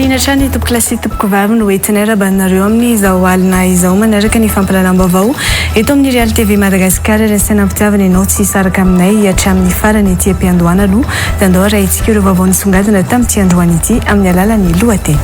Firaisankina hatrany tompokolahy sy tompokovavy no entinay rabanareo amin'izao alina izao manaraka ny fampahalalam-baovao eto amin'ny Real TV Madagasikara ary asaina am-pitiavana ianao tsy hisaraka aminay hatramin'ny farany ety am-piandohana aloha dia andao arahintsika ireo vaovao nisongadina tamin'ity androany ity amin'ny alalan'ny lohateny.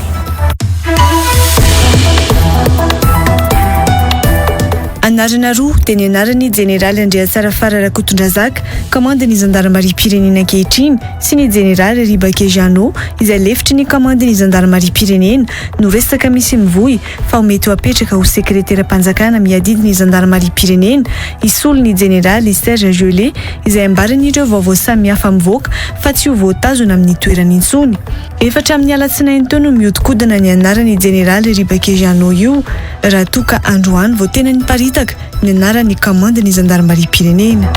Anarana roa dia ny anaran'ny Jeneraly Andriatsarafara Rakotondrazaka, kaomandin'ny zandarimariam-pirenena ankehitriny, sy ny Jeneraly Ribake Jeannot, izay lefitry ny kaomandin'ny zandarimariam-pirenena, no resaka misy mivoy fa ho mety ho apetraka ho sekreteram-panjakana miadidy ny zandarimariam-pirenena hisolo ny Jeneraly Serge Gellé, izay ambaran'ireo vaovao samihafa mivoaka fa tsy ho voatazona amin'ny toerany intsony. Efa hatramin'ny alatsinainy teo no mihodinkodina ny anaran'i Jeneraly Ribake Jeannot io, raha toa ka androany vao tena niparitaka ny anaran'ny kaomandin'ny zandarimariam-pirenena.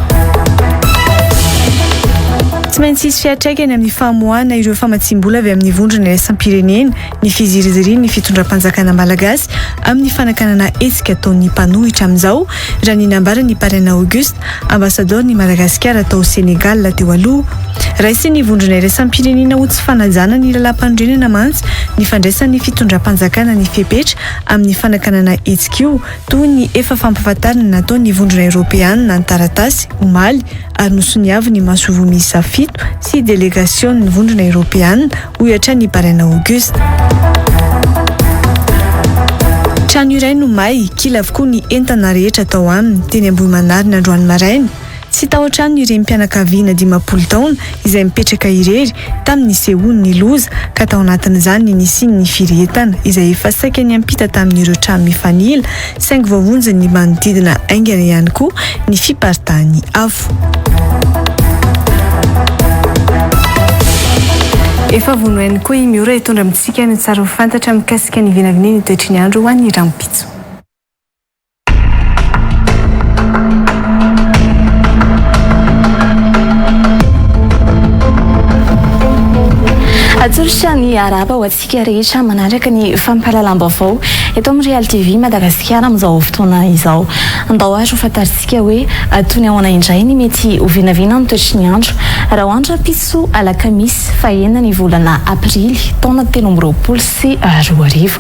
Tsy maintsy hisy fiantraikany amin'ny famoahana ireo famatsiam-bola avy amin'ny vondrona iraisam-pirenena ny fizirizirian'ny fitondram-panjakana malagasy amin'ny fanakanana hetsika ataon'ny mpanohitra amin'izao, raha ny nambaran'i Paraina Auguste, ambasadaoron'i Madagasikara tao Sénégal teo aloha. Raisin'ny vondrona iraisam-pirenena ho tsy fanajana ny lalàmpanorenana mantsy ny fandraisan'ny fitondram-panjakana ny fepetra amin'ny fanakanana hetsika io, toy ny efa fampahafantarana nataon'ny vondrona eoropeanina an-taratasy omaly ary nosoniavin'ny masoivoho miisa fito sy delegasionin'ny vondrona eoropeanina, hoy hatrany i Paraina Auguste. Trano iray no may, kila avokoa ny entana rehetra tao aminy, teny Ambohimanarina androany maraina. Tsy tao an-trano ny renim-pianakaviana 50 taona izay mipetraka irery tamin'ny nisehoan'ny loza ka tao anatin'izany ny nisian'ny firehetana izay efa saika niampita tamin'ireo trano mifanila saingy voavonjin'ny manodidina haingana ihany koa ny fiparitahan'ny afo. Efa vonohainy koa i Miora hitondra amintsika ny tsara ho fantatra mikasika ny vinavin'ny toetry ny andro ho an'ny rahampitso. Atolotra ny arahaba ho antsika rehetra manaraka ny fampahalalam-baovao eto amin'ny Real TV Madagasikara amin'izao fotoana izao. Andao ary ho fantarintsika hoe toy ny ahoana indray ny mety ho vinavina ny toetry ny andro raha ho andro rahampitso alakamisy fahenina ny volana aprily taona 2023.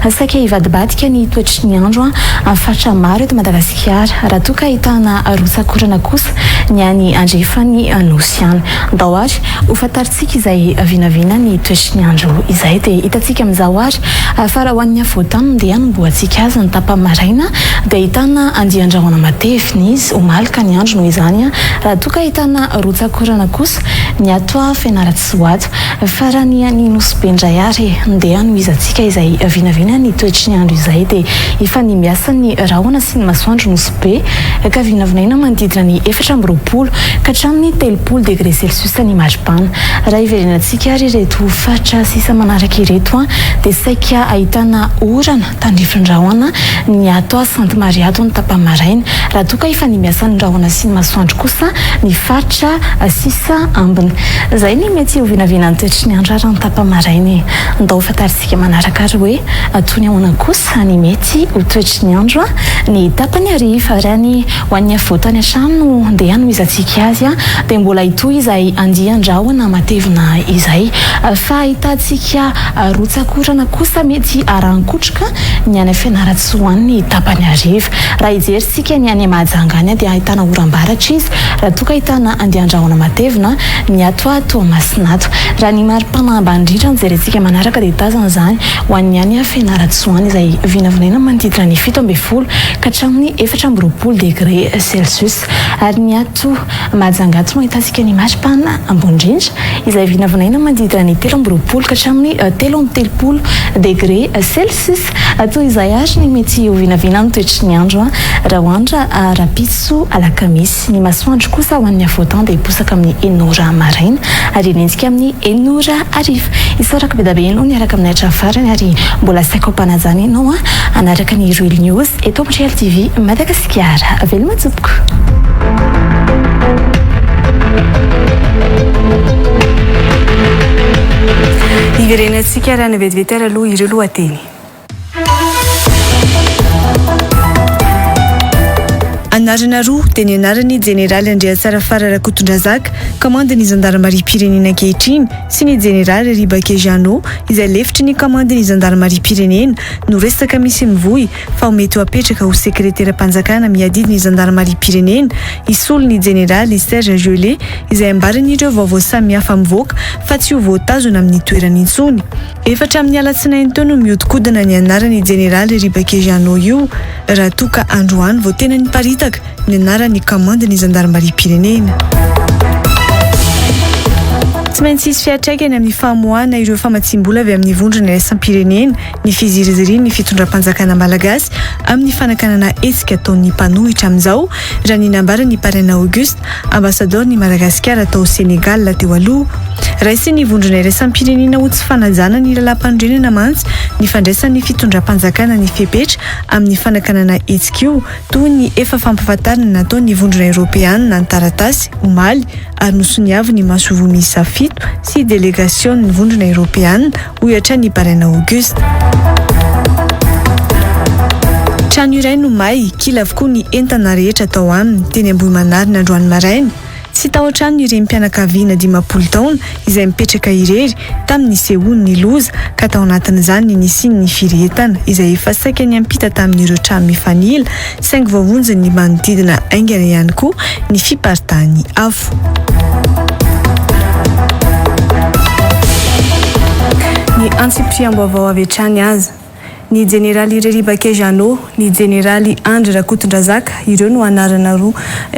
Saika hivadibadika ny toetry ny andro amin'ny faritra maro eto Madagasikara raha toa ka ahitana rotsak'orana kosa ny any andrefan'ny Nosy any. Andao ary ho fantarintsika izay vinavina ny toetry ny andro izay. Dia hitantsika amin'izao ary fa raha ho an'ny afovoan-tany no ndeha hanombohantsika azy ny tapany maraina dia ahitana andian-drahona matevina izy omaly ka ny andro noho izany raha toa ka ahitana rotsak'orana kosa ny ato Fianarantsoa ato. Fa raha ny any Nosy Be indray ary ndeha hanohizantsika izay vinavina ny toetry ny andro izay dia hifandimbiasan'ny rahona sy ny masoandro Nosy Be ka vinavinaina manodidina ny 24 ka hatramin'ny 30 degré celsius ny maripana. Raha hiverenantsika ary ireto faritra sisa manaraka ireto dia saika ahitana orana tandrifin-drahona ny ato Sainte Marie ato ny tapany maraina raha toa ka hifandimbiasan'ny rahona sy ny masoandro kosa ny faritra sisa ambiny. Izay ny mety ho vinavinan'ny toetry ny andro ary ny tapany maraina e. Ndao fantarintsika manaraka ary hoe toy ny ahoana kosa ny mety ho toetry ny andro ny tapany hariva. Raha ny ho an'ny afovoantany hatrany no ndeha hanohizantsika azy dia mbola hitohy izay andian-drahona matevina izay fa ahitantsika Rotsak'orana kosa mety haran-kotroka ny any Fianarantsoa any ny tapany hariva. Raha hijery isika ny any Mahajanga any dia ahitana oram-baratra izy raha toa ka ahitana andian-drahona matevina ny ato Toamasina ato. Raha ny maripana ambany indrindra no jerentsika manaraka dia tazana izany ho an'ny any Fianarantsoa any izay vinavinaina manodidina ny 17 ka hatramin'ny 24 degré celsius. Ary ny ato Mahajanga ato no ahitantsika ny maripana ambony indrindra izay vinavinaina manodidina ny 23 ka hatramin'ny 33 degre celsius. Toy izay ary ny mety ho vinavina ny toetry ny andro raha ho andro rahampitso alakamisy. Ny masoandro kosa ho an'ny afovoan-tany dia hiposaka amin'ny enina ora maraina ary hilentika amin'ny enina ora hariva. Isaorako be dia be ianao niaraka aminay hatramin'ny farany ary mbola asaiko am-panajana ianao hanaraka ny Real News eto amin'ny Real TV Madagasikara. Veloma tompoko. Hiverenantsika raha ny vetivety ary aloha ireo lohateny. Anarana roa dia ny anaran'ny Jeneraly Andriatsarafara Rakotondrazaka, kaomandin'ny zandarimariam-pirenena ankehitriny, sy ny Jeneraly Ribake Jeannot, izay lefitry ny kaomandin'ny zandarimariam-pirenena, no resaka misy mivoy fa ho mety ho apetraka ho sekreteram-panjakana miadidy ny zandarimariam-pirenena hisolo ny Jeneraly Serge Gellé, izay ambaran'ireo vaovao samihafa mivoaka fa tsy ho voatazona amin'ny toerany intsony. Efa hatramin'ny alatsinainy teo no mihodinkodina ny anaran'i Jeneraly Ribake Jeannot io, raha toa ka androany vao tena niparitaka ny anaran'ny kaomandin'ny zandarimariam-pirenena. Tsy maintsy hisy fiantraikany amin'ny famoahana ireo famatsiam-bola avy amin'ny vondrona iraisam-pirenena ny fizirizirian'ny fitondram-panjakana malagasy amin'ny fanakanana hetsika ataon'ny mpanohitra amin'izao, raha ny nambaran'i Paraina Auguste, ambasadaoron'i Madagasikara tao Sénégal teo aloha. Raisin'ny vondrona iraisam-pirenena ho tsy fanajana ny lalàmpanorenana mantsy ny fandraisan'ny fitondram-panjakana ny fepetra amin'ny fanakanana hetsika io, toy ny efa fampahafantarana nataon'ny Vondrona Eoropeanina an-taratasy omaly ary nosoniavin'ny masoivoho miisa fito sy delegasionin'ny Vondrona Eoropeanina, hoy hatrany i Baraina Auguste. Trano iray no may, kila avokoa ny entana rehetra tao aminy, teny Ambohimanarina androany maraina. Tsy tao an-trano ny renim-pianakaviana 50 taona izay mipetraka irery tamin'ny nisehoan'ny loza ka tao anatin'izany ny nisian'ny firehetana izay efa saika niampita tamin'ireo trano mifanila saingy voavonjin'ny manodidina haingana ihany koa ny fiparitahan'ny afo. Ny antsipiriam-baovao avy hatrany aza. Ny jeneraly Reribake Jeannot, ny jeneraly Andry Rakotondrazaka, ireo no anarana roa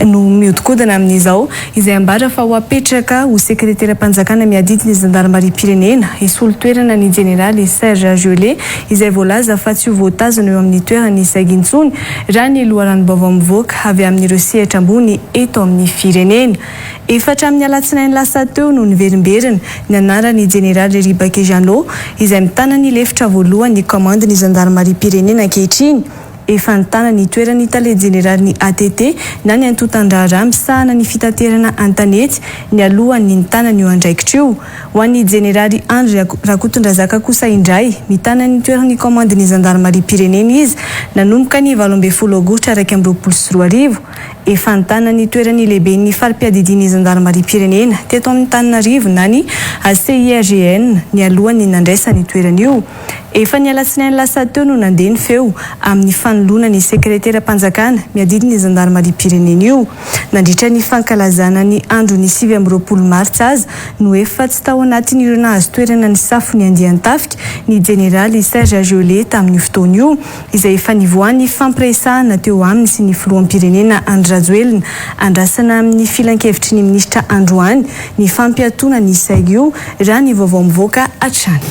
no mihodinkodina amin'izao, izay ambara fa ho apetraka ho sekreteram-panjakana miadidy ny zandarimariam-pirenena, hisolo toerana ny jeneraly Serge Gellé, izay voalaza fa tsy ho voatazona eo amin'ny toeran'ny Seg intsony, raha ny loharanom-baovao mivoaka avy amin'ireo sehatra ambony eto amin'ny firenena. Efa hatramin'ny alatsinainy lasa teo no niverimberina ny anaran'ny jeneraly Ribake Jeannot, izay mitana ny lefitra voalohan'ny kaomandin'ny zandarimariam-pirenena ankehitriny. Efa nitana ny toeran'ny tale jeneralin'ny ATT na ny antontan-draharaha misahana ny fitaterana an-tanety nialohan'ny nitanany io andraikitra io. Ho an'ny jeneraly Andry Rakotondrazaka kosa indray, mitana ny toeran'ny kaomandin'ny zandarimariam-pirenena izy nanomboka ny 18 aogositra 2021. Efa nitana ny toeran'ny lehiben'ny fari-piadidian'ny zandarimariam-pirenena teto Antananarivo na ny CIRGN nialohan'ny nandraisany io toerana io. Efa ny alatsinainy lasa teo no nandeha ny feo amin'ny fanoloana ny sekreteram-panjakana miadidy ny zandarimariam-pirenena io. Nandritra ny fankalazana ny andron'ny 29 martsa aza no efa tsy tao anatin'ireo nahazo toerana nisafo ny andian-tafika ny jeneraly Serge Gellé tamin'io fotoana io. izay efa nivoahan'ny fifampiresahana teo aminy sy ny filoham-pirenena Andry Rajoelina. Andrasana amin'ny filankevitry ny minisitra androany ny fampiatoana ny Seg io, raha ny vaovao mivoaka hatrany.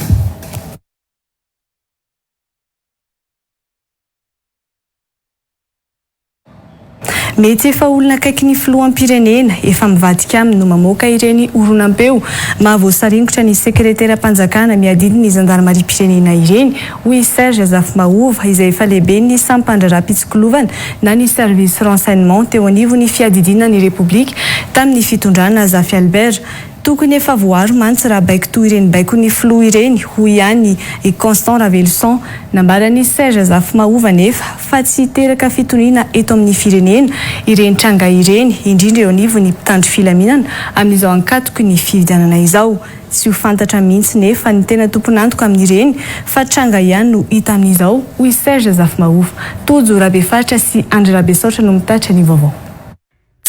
Mety efa olona akaiky ny filoham-pirenena, efa mivadika aminy no mamoaka ireny horonam-peo mahavoasaringotra ny sekreteram-panjakana miadidy ny zandarimariam-pirenena ireny, hoy i Serge Zafimahova, izay efa lehiben'ny sampan-draharaham-pitsikilovana na ny service renseignement teo anivon'ny fiadidiana ny Repoblika tamin'ny fitondrana Zafy Albert. Tokony efa voaaro mantsy raha baiko toy ireny baikon'ny filoha ireny, hoy ihany i Constant Raveloson. Nambaran'i Serge Zafimahova anefa fa tsy hiteraka fitoniana eto amin'ny firenena ireny tranga ireny, indrindra eo anivon'ny mpitandro filaminana amin'izao ankatoky ny fifidianana izao. Tsy ho fantatra mihitsy nefa ny tena tompon'antoka amin'ireny fa tranga ihany no hita amin'izao, hoy Serge Zafimahova. Tojo Rabefaritra sy Andry Rabesaotra no mitatitra ny vaovao.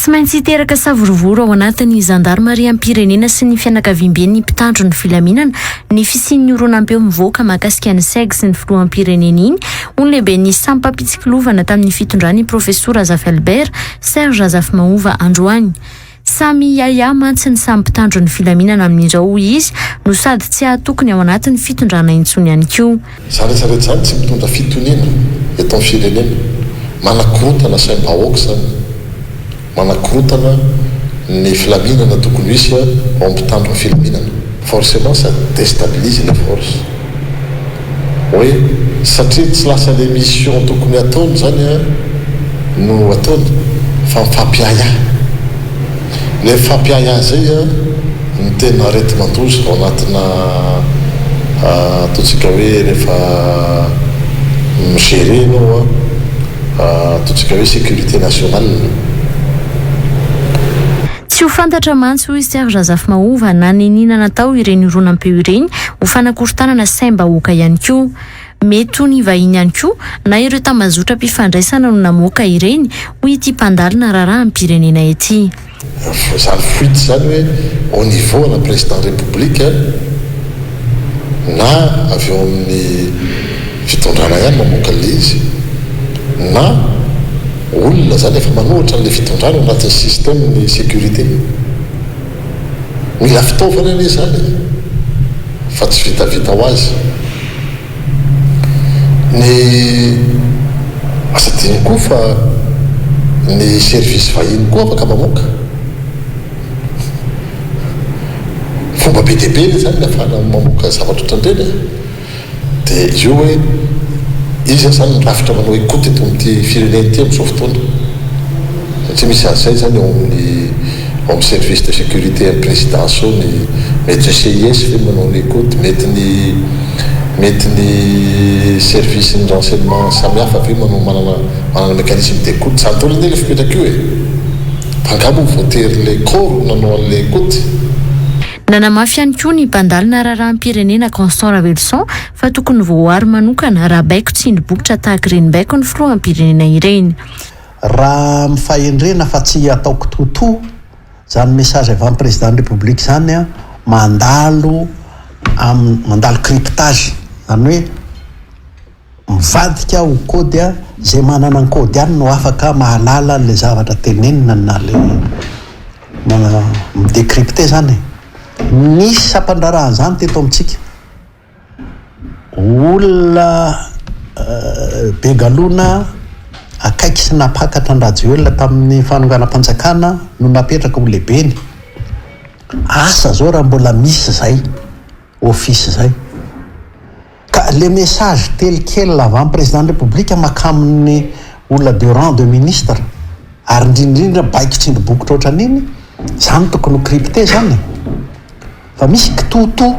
Tsy maintsy hiteraka savorovoro ao anatin'ny zandarimariam-pirenena sy ny fianakaviamben'ny mpitandro ny filaminana ny fisian'ny horonam-peo mivoaka mahakasika ny Seg sy ny filoham-pirenena iny, hoy ny lehiben'ny sampam-pitsikilovana tamin'ny fitondran'ny Profesora Zafy Albert, Serge Zafimahova androany. Samy hiahiahy mantsy ny samy mpitandro ny filaminana amin'izao, hoy izy, no sady tsy hahatoky ny ao anatin'ny fitondrana intsony ihany koa. Izany rehetra rehetra izany tsy mitondra fitoniana eto amin'ny firenena. Manakorontana saim-bahoaka izany. Manakorontana ny filaminana tokony ho hisy ao amin'ny mpitandro ny filaminana. Forcément ça destabilise les forces. Hoe satria tsy lasa le mission tokony hataony izany no ataony fa mifampiahiahy. Le mifampiahiahy zay no tena areti-mandoza ao anatina ataontsika hoe rehefa mi-gérer ianao an. ataontsika hoe sécurité nationale. Tsy ho fantatra mantsy, hoy Serge Razafimahova, na niniana natao ireny horonam-peo ireny ho fanakorontanana saim-bahoaka ihany koa. Mety ho ny vahiny ihany koa na ireo tambazotram-pifandraisana no namoaka ireny, hoy ity mpandalina raharaham-pirenena ity. Izany fuite izany hoe au niveau ana président république na avy eo amin'ny fitondrana ihany mamoaka an'ilay izy na olona izany efa manohitra an'ilay fitondrana ao anatin'ny système ny sécurité. Mila fitaovana anie izany e! Fa tsy vitavita ho azy. Ny aza adino koa fa ny service vahiny koa afaka mamoaka. Fomba be dia be anie izany ny ahafahana mamoaka zavatra ohatran'ireny e! Dia io hoe iza izany ny rafitra manao écoute eto amin'ity firenena ity amin'izao fotoana? Satria misy an'izay izany ao amin'ny ao amin'ny service de sécurité an'ny présidence ao ny mety ny CIS ve manao ny écoute, mety ny mety ny service ny renseignement samihafa ve manao manana manana mécanisme d'écoute. Izany daholo anie ilay fipetraka io e! Fa angaha moa voatery ilay corps no nanao an'ilay écoute? Nanamafy ihany koa ny mpandalina raharaham-pirenena Constant Raveloson fa tokony voaaro manokana raha baiko tsindry bokotra tahaka ireny baikon'ny filoham-pirenena ireny. Raha amin'ny fahendrena fa tsy atao kitoatoa izany message avy amin'ny président ny république izany an, mandalo amin'ny mandalo cryptage, izany hoe mivadika ho code an, izay manana ny code ihany no afaka mahalala an'ilay zavatra tenenina na le mi-decrypter izany e. Nisy sampandraharaha an'izany teto amintsika. Olona be galona akaiky sy nampakatra an-dRajoelina tamin'ny fanonganam-panjakana no napetraka ho lehibeny. Asa zao raha mbola misy zay office zay. Ka le message tel quel avy amin'ny président ny république makamin'ny olona de rang de ministre ary indrindra indrindra baiko tsindry bokotra ohatran'iny, zany tokony ho crypté zany e. Fa misy kitoatoa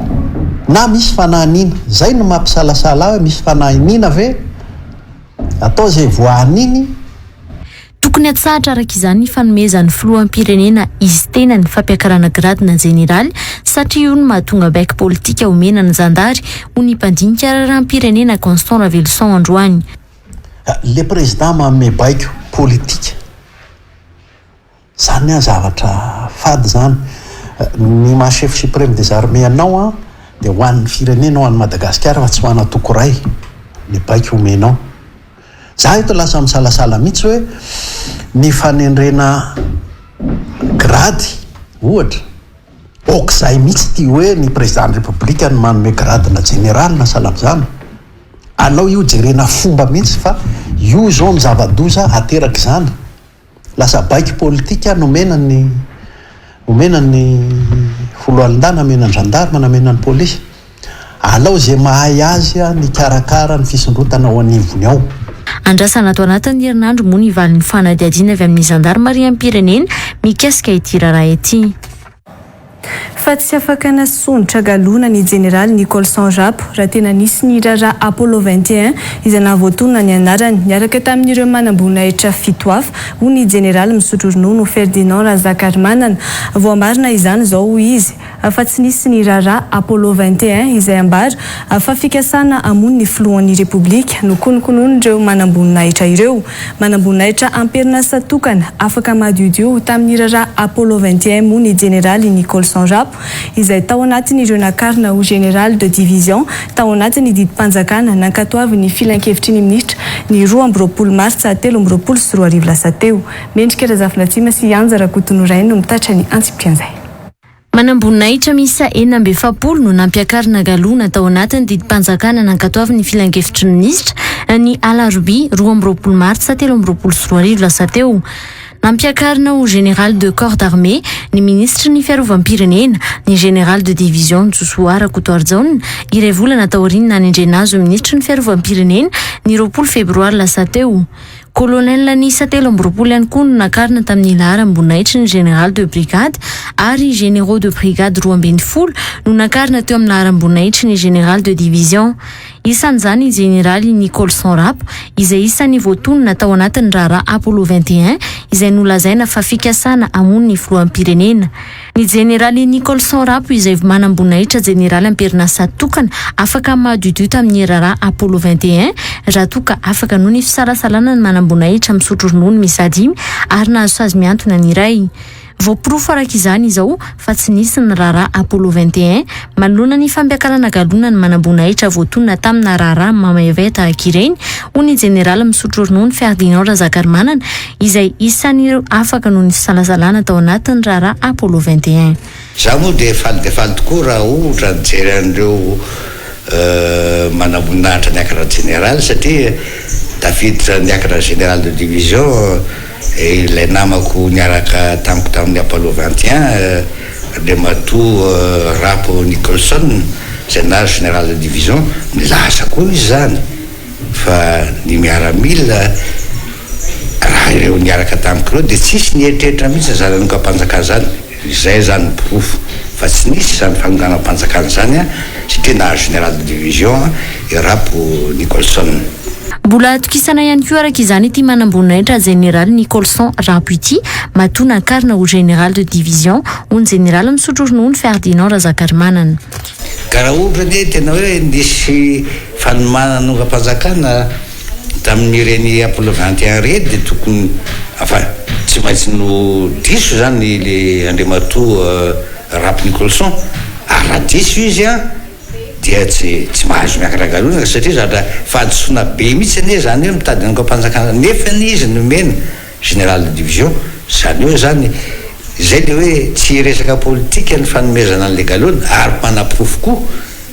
na misy fanahiniana. Zay no mampisalasala ahy hoe misy fanahiniana ve? Atao izay voahaniny. Tokony hatsahatra araka izany ny fanomezan'ny filoham-pirenena izy tenany fampiakarana gradina jeneraly satria io no mahatonga baiko politika omena ny zandary, hoy ny mpandinika raharaham-pirenena Constant Raveloson androany. Le président manome baiko politika. Zany an zavatra fady zany. Ny maha chef supreme des armées anao an dia ho an'ny firenena ho an'i Madagasikara fa tsy ho an'antoko iray ny baiko omenao. Za eto lasa misalasala mihitsy hoe ny fanendrena grady ohatra, ok zay mihitsy ity hoe ny président ny république no manome grade na jeneraly na sahala amin'izany. Alao io jerena fomba mihitsy fa io zao ny zava-doza aterak'izany. Lasa baiko politika nomena ny omena ny foloalindahy namena ny gendarme namena ny polisy. Alao izay mahay azy nikarakara ny fisondrotana ao anivony ao. Andrasana ato anatin'ny herinandro moa ny valin'ny fanadihadiana avy amin'ny zandarimariam-pirenena mikasika ity raharaha ity. Fa tsy afaka nasondrotra galona ny jeneraly Nicholson Rapo raha tena nisy ny raharaha Apollo 21 izay nahavoatonona ny anarany niaraka tamin'ireo manamboninahitra fito hafa, hoy ny jeneraly misotro ronono Ferdinand Razakarimanana. Voamarina izany izao, hoy izy, fa tsy nisy ny raharaha Apollo 21 izay ambara fa fikasana hamono ny filohan'ny Repoblika nokononkonon'ireo manamboninahitra ireo. Manamboninahitra am-perinasa tokana afaka madiodio tamin'ny raharaha Apollo 21 moa ny jeneraly Nicholson Rapo izay tao anatin'ireo nakarina ho général de division tao anatin'ny didim-panjakana nankatoavin'ny filankevitry ny minisitra ny 22 martsa 2023 lasa teo. Mendrika Razafindratsima sy Anja Rakotonorainy no mitatra ny antsipirian'izay. Manamboninahitra miisa 46 no nampiakarina galona tao anatin'ny didim-panjakana nankatoavin'ny filankevitry ny minisitra ny alarobia 22 martsa 2023 lasa teo. Nampiakarina ho général de corps d'armée ny minisitry ny fiarovam-pirenena, ny général de division Josoa Rakotoarijaona, iray volana taorian'ny nanendrena azy ho minisitry ny fiarovam-pirenena ny 20 febroary lasa teo. Colonel niisa 23 ihany koa no nakarina tamin'ny laharam-boninahitry ny général de brigade ary généraux de brigade 12 no nakarina teo amin'ny laharam-boninahitry ny général de division. Isan'izany ny jeneraly Nicholson Rapo izay isan'ny voatonona tao anatin'ny raharaha Apollo 21 izay nolazaina fa fikasana hamono ny filoham-pirenena. Ny jeneraly Nicholson Rapo izay manamboninahitra jeneraly am-perinasa tokana afaka madiodio tamin'ny raharaha Apollo 21 raha toa ka afaka noho ny fisalasalana ny manamboninahitra misotro ronono miisa dimy ary nahazo sazy mihantona ny iray. Voaporofo araka izany izao fa tsy nisy ny raharaha Apollo 21 manoloana ny fampiakarana galona ny manamboninahitra voatonona tamina raharaha mamaivay tahaka ireny, hoy ny jeneraly misotro ronono Ferdinand Razakarimanana izay isan'ireo afaka noho ny fisalasalana tao anatin'ny raharaha Apollo 21. Izaho moa dia faly dia faly tokoa raha ohatra nijery an'ireo manamboninahitra niakatra jeneraly satria tafiditra niakatra général de division Ilay namako niaraka tamiko tamin'ny Apollo 21, Andriamatoa Rapo Nicholson, izay nahazo général de division, nilaza koa izy izany fa ny miaramila raha ireo niaraka tamiko ireo dia tsisy nieritreritra mihitsy izany hanongam-panjakana izany. Izay izany ny porofo fa tsy nisy izany fanonganam-panjakana izany satria nahazo général de division i Rapo Nicholson. Mbola atokisana ihany koa araka izany ity manamboninahitra jeneraly Nicholson Rapo ity matoa nakarina ho général de division hoy ny jeneraly misotro ronono Ferdinand Razakarimanana. Ka raha ohatra anie tena hoe nisy fanomanana hanongam-panjakana Tamin'ireny Apollo 21 ireny dia tokony, enfin, tsy maintsy no diso izany le Andriamatoa Rap Nicholson, ary raha diso izy an, dia tsy tsy mahazo miakatra galona satria zavatra fahadisoana be mihitsy anie izany hoe mitady hanongam-panjakana nefa anie izy nomena général de division, izany hoe izany izay le hoe tsy resaka politika ny fanomezana an'le galona ary manaporofo koa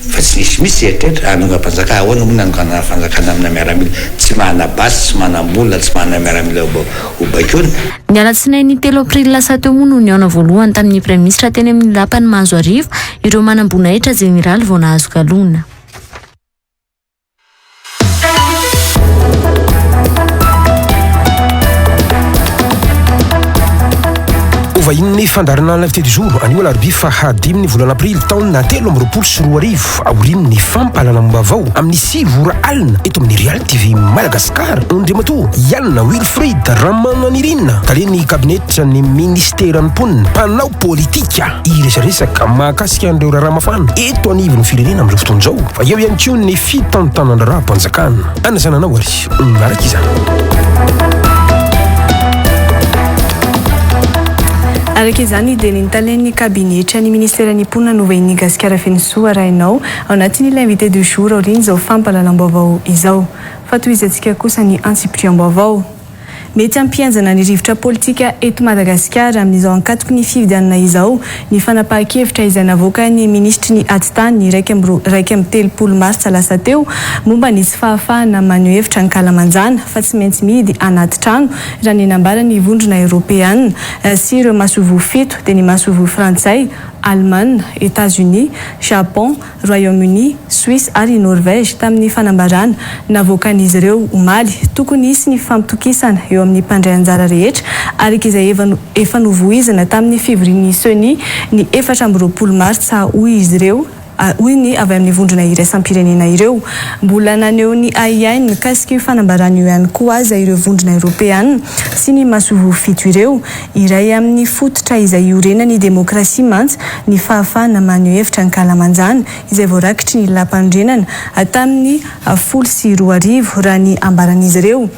Fa tsy nisy mihitsy eritreritra hanongam-panjakana, ahoana moa ny hanonganana fanjakana amina miaramila tsy manana basy, tsy manam-bola, tsy manana miaramila ho baikoina. Ny alatsinainy telo aprily lasa teo moa no nihaona voalohany tamin'ny Praiminisitra teny amin'ny lapan'i Mahazoarivo ireo manamboninahitra jeneraly vao nahazo galona. Hovahinin'ny fandaharana L'invité du jour anio alarobia faha dimy ny volana aprily taona 2023 aorian'ny fampahalalam-baovao amin'ny sivy ora alina eto amin'ny Real TV Madagascar Andriamatoa Yann Wilfried Ramananirina talen'ny kabinetra ny ministeran'ny mponina mpanao politika hiresaresaka mahakasika an'ireo raharaha mafana eto anivon'ny firenena amin'izao fotoana izao fa eo ihany koa ny fitantanan-draharaham-panjakana. Anasana anao ary manaraka izany. Araka izany dia ny talen'ny kabinetra ny ministeran'ny mponina no vahinin'i Gasikara Fenosoa arahinao ao anatin'ilay invité du jour aorian'izao fampahalalam-baovao izao. Fa tohizantsika kosa ny antsipiriam-baovao. Mety hampihenjana ny rivotra politika eto Madagasikara amin'izao ankatoky ny fifidianana izao ny fanapahan-kevitra izay navoakan'ny minisitry ny Atitany ny 31 martsa lasa teo momba ny tsy fahafahana maneho hevitra ankalamanjana fa tsy maintsy mihidy anaty trano raha ny nambaran'ny Vondrona Eoropeana sy ireo masoivoho fito dia ny masoivoho frantsay, Alemana, Etats-Unis, Japon, Royaume-Uni, Suisse ary i Norvège tamin'ny fanambarana navoakan'izy ireo omaly. Tokony hisy ny fifampitokisana eo amin'ny mpandray anjara rehetra araka izay efa novoizina tamin'ny fivorian'ny Ceni ny 24 martsa hoy izy ireo hoy ny avy amin'ny vondrona iraisam-pirenena ireo. Mbola naneho ny ahiahiny mikasika io fanambarana io ihany koa aza ireo vondrona eoropeana sy ny masoivoho fito ireo. Iray amin'ny fototra izay iorenan'ny demokrasia mantsy ny fahafahana maneho hevitra ankalamanjana izay voarakitry ny Lalàmpanorenana tamin'ny 2010, raha ny ambaran'izy ireo.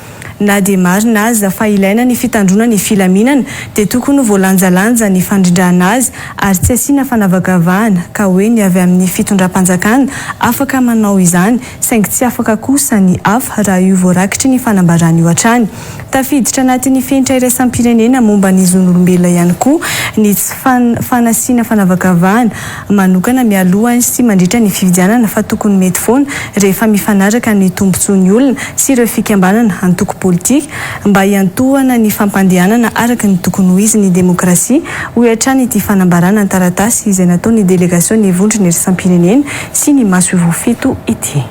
Na dia marina aza fa ilaina ny fitandroana ny filaminana dia tokony ho voalanjalanja ny fandrindrana azy ary tsy asiana fanavakavahana ka hoe ny avy amin'ny fitondram-panjakana afaka manao izany saingy tsy afaka kosa ny hafa raha io voarakitry ny fanambarana io hatrany. Tafiditra anatin'ny fenitra iraisam-pirenena momba ny zon'olombelona ihany koa ny tsy fanasiana fanavakavahana manokana mialoha sy mandritra ny fifidianana fa tokony mety foana rehefa mifanaraka ny tombontsoan'ny olona sy ireo fikambanana antoko politika mba hiantohana ny fampandehanana araka ny tokony ho izy ny demokrasia, hoy hatrany ity fanambarana an-taratasy izay nataon'ny delegasion'ny Vondrona iraisam-pirenena sy ny masoivoho fito ity.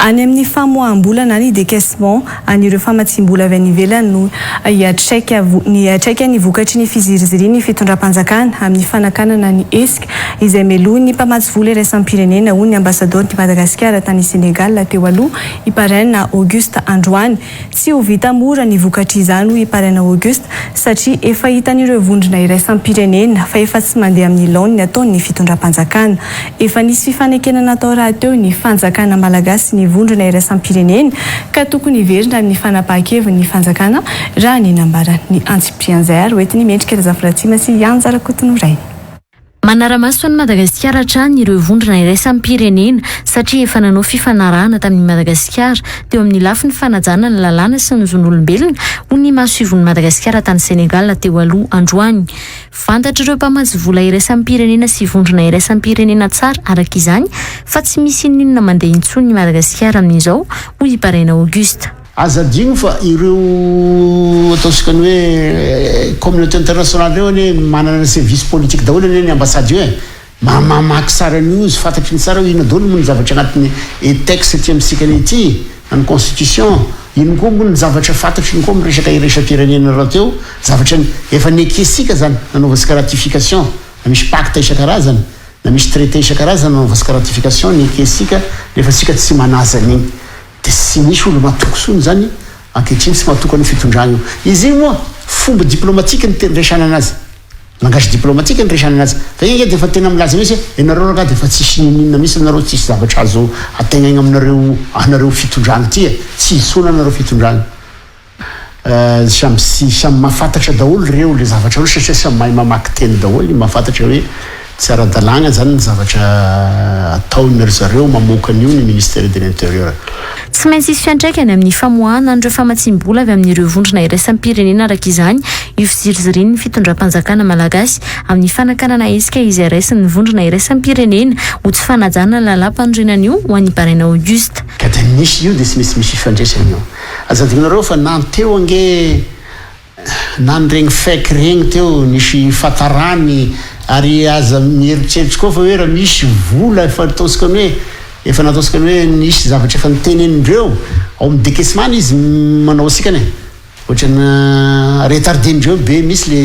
Any amin'ny famoaham-bola na ny décaissement an'ireo famatsiam-bola avy any ivelany no hiatraika ny hiatraikan'ny vokatry ny fizirizirian'ny fitondram-panjakana amin'ny fanakanana ny hesika izay melohin'ny mpamatsy vola iraisam-pirenena, hoy ny ambasadaoron'i Madagasikara tany Sénégal teo aloha, i Paraina Auguste androany. Tsy ho vita mora ny vokatr'izany, hoy i Paraina Auguste, satria efa hitan'ireo vondrona iraisam-pirenena fa efa tsy mandeha amin'ny laoniny ataon'ny fitondram-panjakana. Efa nisy fifanekena natao rahateo ny fanjakana malagasy sy ny vondrona iraisam-pirenena ka tokony hiverina amin'ny fanapahan-keviny ny fanjakana raha ny nambaran'ny antsipirian'izay ary hoentin'i Mendrika Razafilatsima sy Ianja Rakotonorainy. Manara-maso an'i Madagasikara hatrany ireo vondrona iraisam-pirenena satria efa nanao fifanarahana tamin'i Madagasikara teo amin'ny lafiny fanajana ny lalàna sy ny zon'olombelona, hoy ny masoivohon'i Madagasikara tany Sénégal teo aloha androany. Fantatr'ireo mpamatsy vola iraisam-pirenena sy vondrona iraisam-pirenena tsara araka izany fa tsy misy inoninona mandeha intsony i Madagasikara amin'izao, hoy i Paraina Auguste. Aza adino fa ireo ataontsika ny hoe communauté internationale ireo anie manana ny service politique daholo anie ny ambassade io e! Mamaky tsara an'io izy, fantatry ny tsara hoe inona daholo moa ny zavatra anatin'ny texte aty amintsika any ity, na ny constitution, inona koa moa ny zavatra fantatry ny koa amin'ny resaka iraisam-pirenena rahateo, zavatra efa nekesika zany nanaovantsika ratification, na misy pacte isan-karazany, na misy traité isan-karazany nanaovantsika ratification nekesika nefa tsika tsy manaja an'igny. Dia tsy misy olo matoky tsony zany ankehitriny tsy matoky an'io fitondrana io. Izy io moa fomba diplomatique ny tena resahana anazy. Langage diplomatique ny resahana anazy. Fa io ange dia efa tena milaza mihitsy hoe ianareo rangahy dia efa tsisy n'inon'inona mihitsy anareo tsisy zavatra azo ategnaigna aminareo anareo fitondrana ity e. Tsy hisy tsony anareo fitondrana. Samy samy mahafantatra daholo ireo le zavatra ireo satria samy mahay mamaky teny daholo, mahafantatra hoe tsy ara-dalàgna zany ny zavatra ataon-ry zareo mamoaka an'io ny ministère de l'intérieur. Tsy maintsy hisy fiantraikany amin'ny famoahana an'ireo famatsiam-bola avy amin'ireo vondrona iraisam-pirenena araka izany io fizirizirian'ny fitondram-panjakana malagasy amin'ny fanakanana hetsika izay raisin'ny vondrona iraisam-pirenena ho tsy fanajana ny lalàmpanorenana io ho an'i Baraina Auguste. Ka dia misy io dia tsy maintsy misy ifandraisany io. Aza adinonareo fa na teo ange na ny regny fake regny teo nisy fatarany ary aza mieritreritry koa fa hoe raha misy vola efa ataontsika ny hoe efa nataontsika ny hoe nisy zavatra efa nitenenindreo ao amin'ny décaissement izy manao asikany e. Ohatrana retardendreo be misy le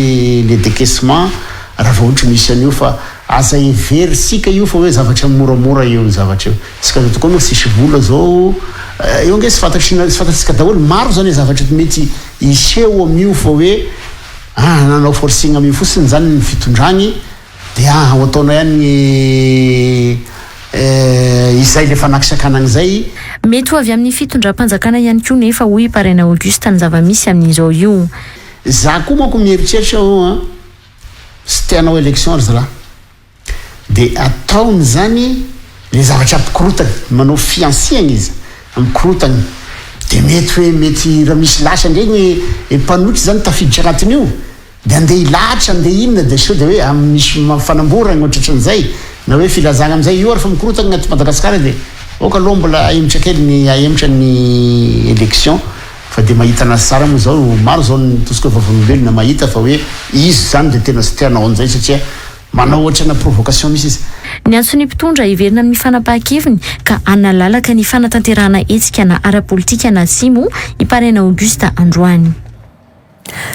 le decaissement raha vao ohatra misy an'io fa aza heverintsika io fa hoe zavatra moramora io zavatra io. Tsika zao tokoa moa tsisy vola zao io ange tsy fantatry tsy fantatsika daholo maro zany zavatra mety hiseho amin'io fa hoe ah nanao forcing amin'io fotsiny zany ny fitondragny Dia ho ataonay ihany ny izay le fanakisakanagna izay. Mety ho avy amin'ny fitondram-panjakana ihany koa nefa hoy i Paraina Auguste ny zava-misy amin'izao io. Za koa manko mieritreritra aho an, tsy te hanao election ry zalahy, de ataony zany le zavatra ampikorotany, manao fihantsiagna izy amikorotany, de mety hoe mety raha misy lasa ndray ny mpanohitra zany tafiditra anatin'io, Dia andeha hilahatra andeha inona dia sao dia hoe amin'ny misy fanamboragna ohatratran'izay na hoe filazagna amin'izay io ary fa mikorotagna ato Madagasikara dia ok aloha mbola ahemotra kely ny ahemotra ny election fa dia mahita anazy tsara moa zao maro zao ny tosika vavolombelona mahita fa hoe izy zany dia tena tsy te hanao an'izay satria manao ohatrana provocation mihitsy izy. Niantso ny mpitondra hiverina amin'ny fanapahan-keviny ka hanalalaka ny fanatanterahana hetsika na ara-politika na tsia moa i Paraina Auguste androany.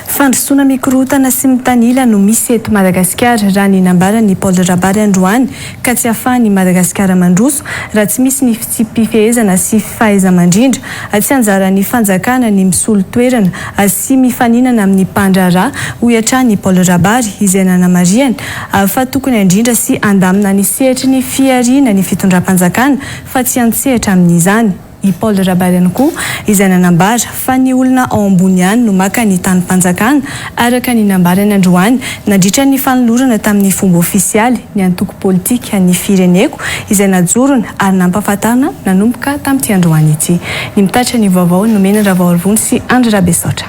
Fandrosoana mikorontana sy mitanila no misy eto Madagasikara, raha ny nambaran'i Paul Rabary androany, ka tsy ahafahan'i Madagasikara mandroso raha tsy misy ny fitsipi-pifehezana sy fahaiza-mandrindra. Tsy anjaran'ny fanjakana ny misolo toerana sy mifaninana amin'ny mpandraharaha, hoy hatrany i Paul Rabary, izay nanamarihany fa tokony handrindra sy handamina ny sehatry ny fihariana ny fitondram-panjakana fa tsy hiantsehatra amin'izany. I Paul Rabary ihany koa izay nanambara fa ny olona ao ambony ihany no maka ny tanim-panjakana, araka ny nambarany androany nandritra ny fanolorana tamin'ny fomba ofisialy ny antoko politika Ny Fireneko izay najorony ary nampahafantarina nanomboka tamin'ity androany ity. Ny mitatitra ny vaovao nomena Ravaorivony sy Andry Rabesaotra.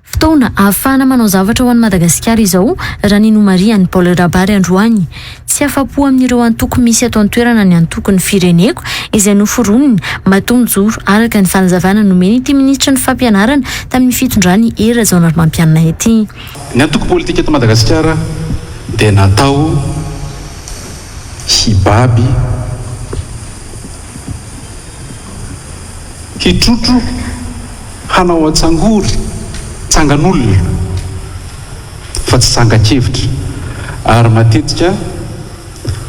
Fotoana ahafahana manao zavatra ho an'i Madagasikara izao, raha ny nomarihan'i Paul Rabary androany. Tsy afa-po amin'ireo antoko misy eto an-toerana ny antoko Ny Fireneko, izay noforoniny, matoa mijoro, araka ny fanazavana nomen'ity minisitry ny Fampianarana tamin'ny fitondran'i Hery Rajaonarimampianina ity. Ny antoko politika eto Madagasikara dia natao hibaby. Hitrotro hanao antsangory tsangan'olona fa tsy tsangan-kevitra ary matetika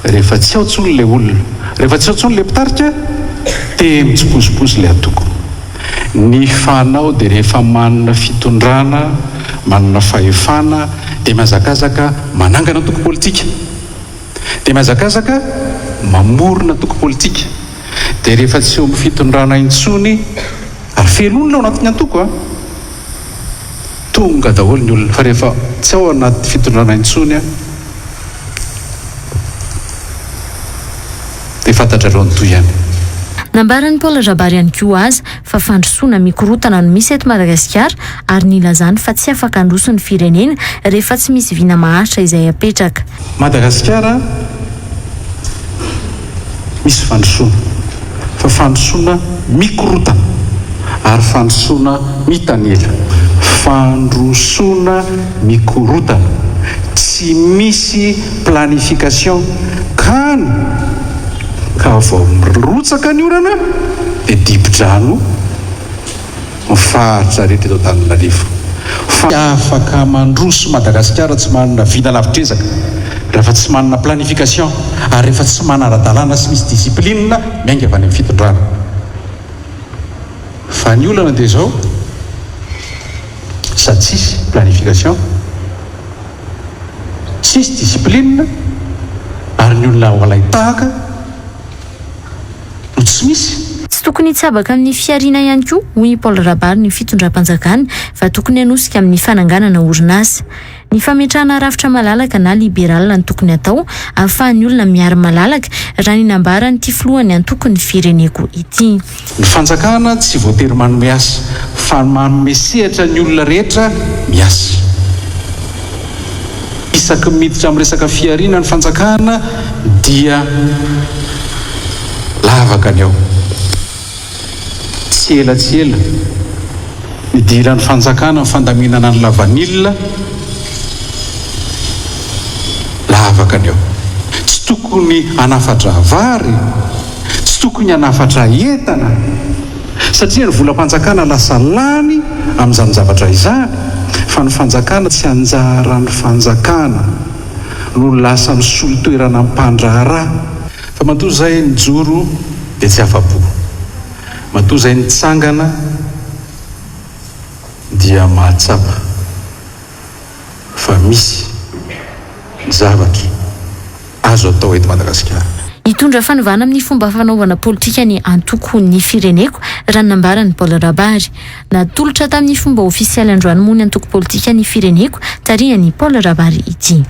rehefa tsy ao intsony ilay olona, rehefa tsy ao intsony ilay mpitarika dia mitsipozipozy ilay antoko. Ny fanao dia rehefa manana fitondrana, manana fahefana dia mihazakazaka manangana antoko politika, dia mihazakazaka mamorona antoko politika. Dia rehefa tsy eo amin'ny fitondrana intsony, ary feno olona ao anatin'ny antoko an! Tonga daholo ny olona, fa rehefa tsy ao anaty fitondrana intsony an, dia fantatrareo ny tohiny. Nambaran'i Paul Rabary ihany koa aza fa fandrosoana mikorontana no misy eto Madagasikara ary nilazany fa tsy afaka handroso ny firenena rehefa tsy misy vina maharitra izay apetraka. Madagasikara misy fandrosoana fa fandrosoana mikorotana ary fandrosoana mitanila. Fandrosoana mikorotana, tsy misy planification kany ka vao mirotsaka ny orana dia dibo-drano. ny faritra rehetra eto Antananarivo. Fa tsy afaka mandroso Madagasikara tsy manana vina lavitr'ezaka, rehefa tsy manana planification ary rehefa tsy manara-dalàna sy misy discipline miainga avy any amin'ny fitondrana. Fa ny olana dia izao, sady tsisy planification, tsisy discipline ary ny olona ho alain-tahaka, no tsy misy. Tsy tokony hitsabaka amin'ny fihariana ihany koa, hoy i Paul Rabary ny fitondram-panjakana fa tokony hanosika amin'ny fananganana orinasa. Ny fametrahana rafitra malalaka na liberal no tokony hatao ahafahan'ny olona mihary malalaka, raha ny nambaran'ity filohan'ny antoko Ny Fireneko ity. Ny fanjakana tsy voatery manome asa fa manome sehatra ny olona rehetra miasa. Isaky ny miditra amin'ny resaka fihariana ny fanjakana dia lavaka ny ao. Tsy ela tsy ela, nidiran'ny fanjakana ny fandaminana ny lavanila, lavaka ny ao. Tsy tokony hanafatra vary. Tsy tokony hanafatra entana satria ny volam-panjakana lasa lany amin'izany zavatra izany fa ny fanjakana tsy anjaran'ny fanjakana no lasa misolo toerana mpandraharaha. Fa matoa izay nijoro dia tsy afa-po. Matoa izay nitsangana dia mahatsapa. fa misy ny zavatra azo atao eto Madagasikara. Hitondra fanovana amin'ny fomba fanaovana politika ny antoko Ny Fireneko, raha ny nambaran'i Paul Rabary. Natolotra tamin'ny fomba ofisialy androany moa ny antoko politika Ny Fireneko, tarihan'i Paul Rabary ity.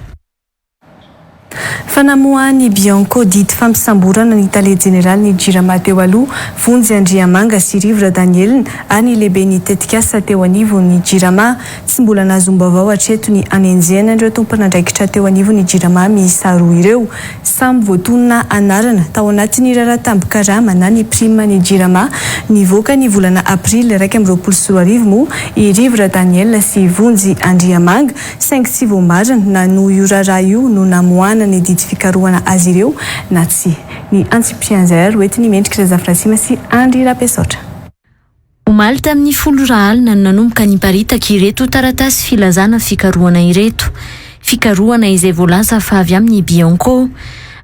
Fanamoahan'ny Bianco didy fampisamborana ny tale jeneralin'ny Jirama teo aloha, Vonjy Andriamanga sy Rivo Radanielina ary ny lehiben'ny tetikasa teo anivon'ny Jirama. Tsy mbola nahazoam-baovao hatreto ny hanenjehana ireo tompon'andraikitra teo anivon'ny Jirama miisa roa ireo. Samy voatonona anarana tao anatin'ny raharaha tambin-karama na ny prime ny Jirama nivoaka ny volana aprily 2021 moa i Rivo Radanielina sy Vonjy Andriamanga saingy tsy voamarina na noho io raharaha io no namoahana ny didy fikarohana azy ireo na tsia. Ny antsipirian'izay ary hoentin'i Mendrika Razafirasima sy Andry Rabesaotra. Omaly tamin'ny folo ora alina no nanomboka niparitaka ireto taratasy filazana fikarohana ireto. Fikarohana izay voalaza fa avy amin'ny Bianco.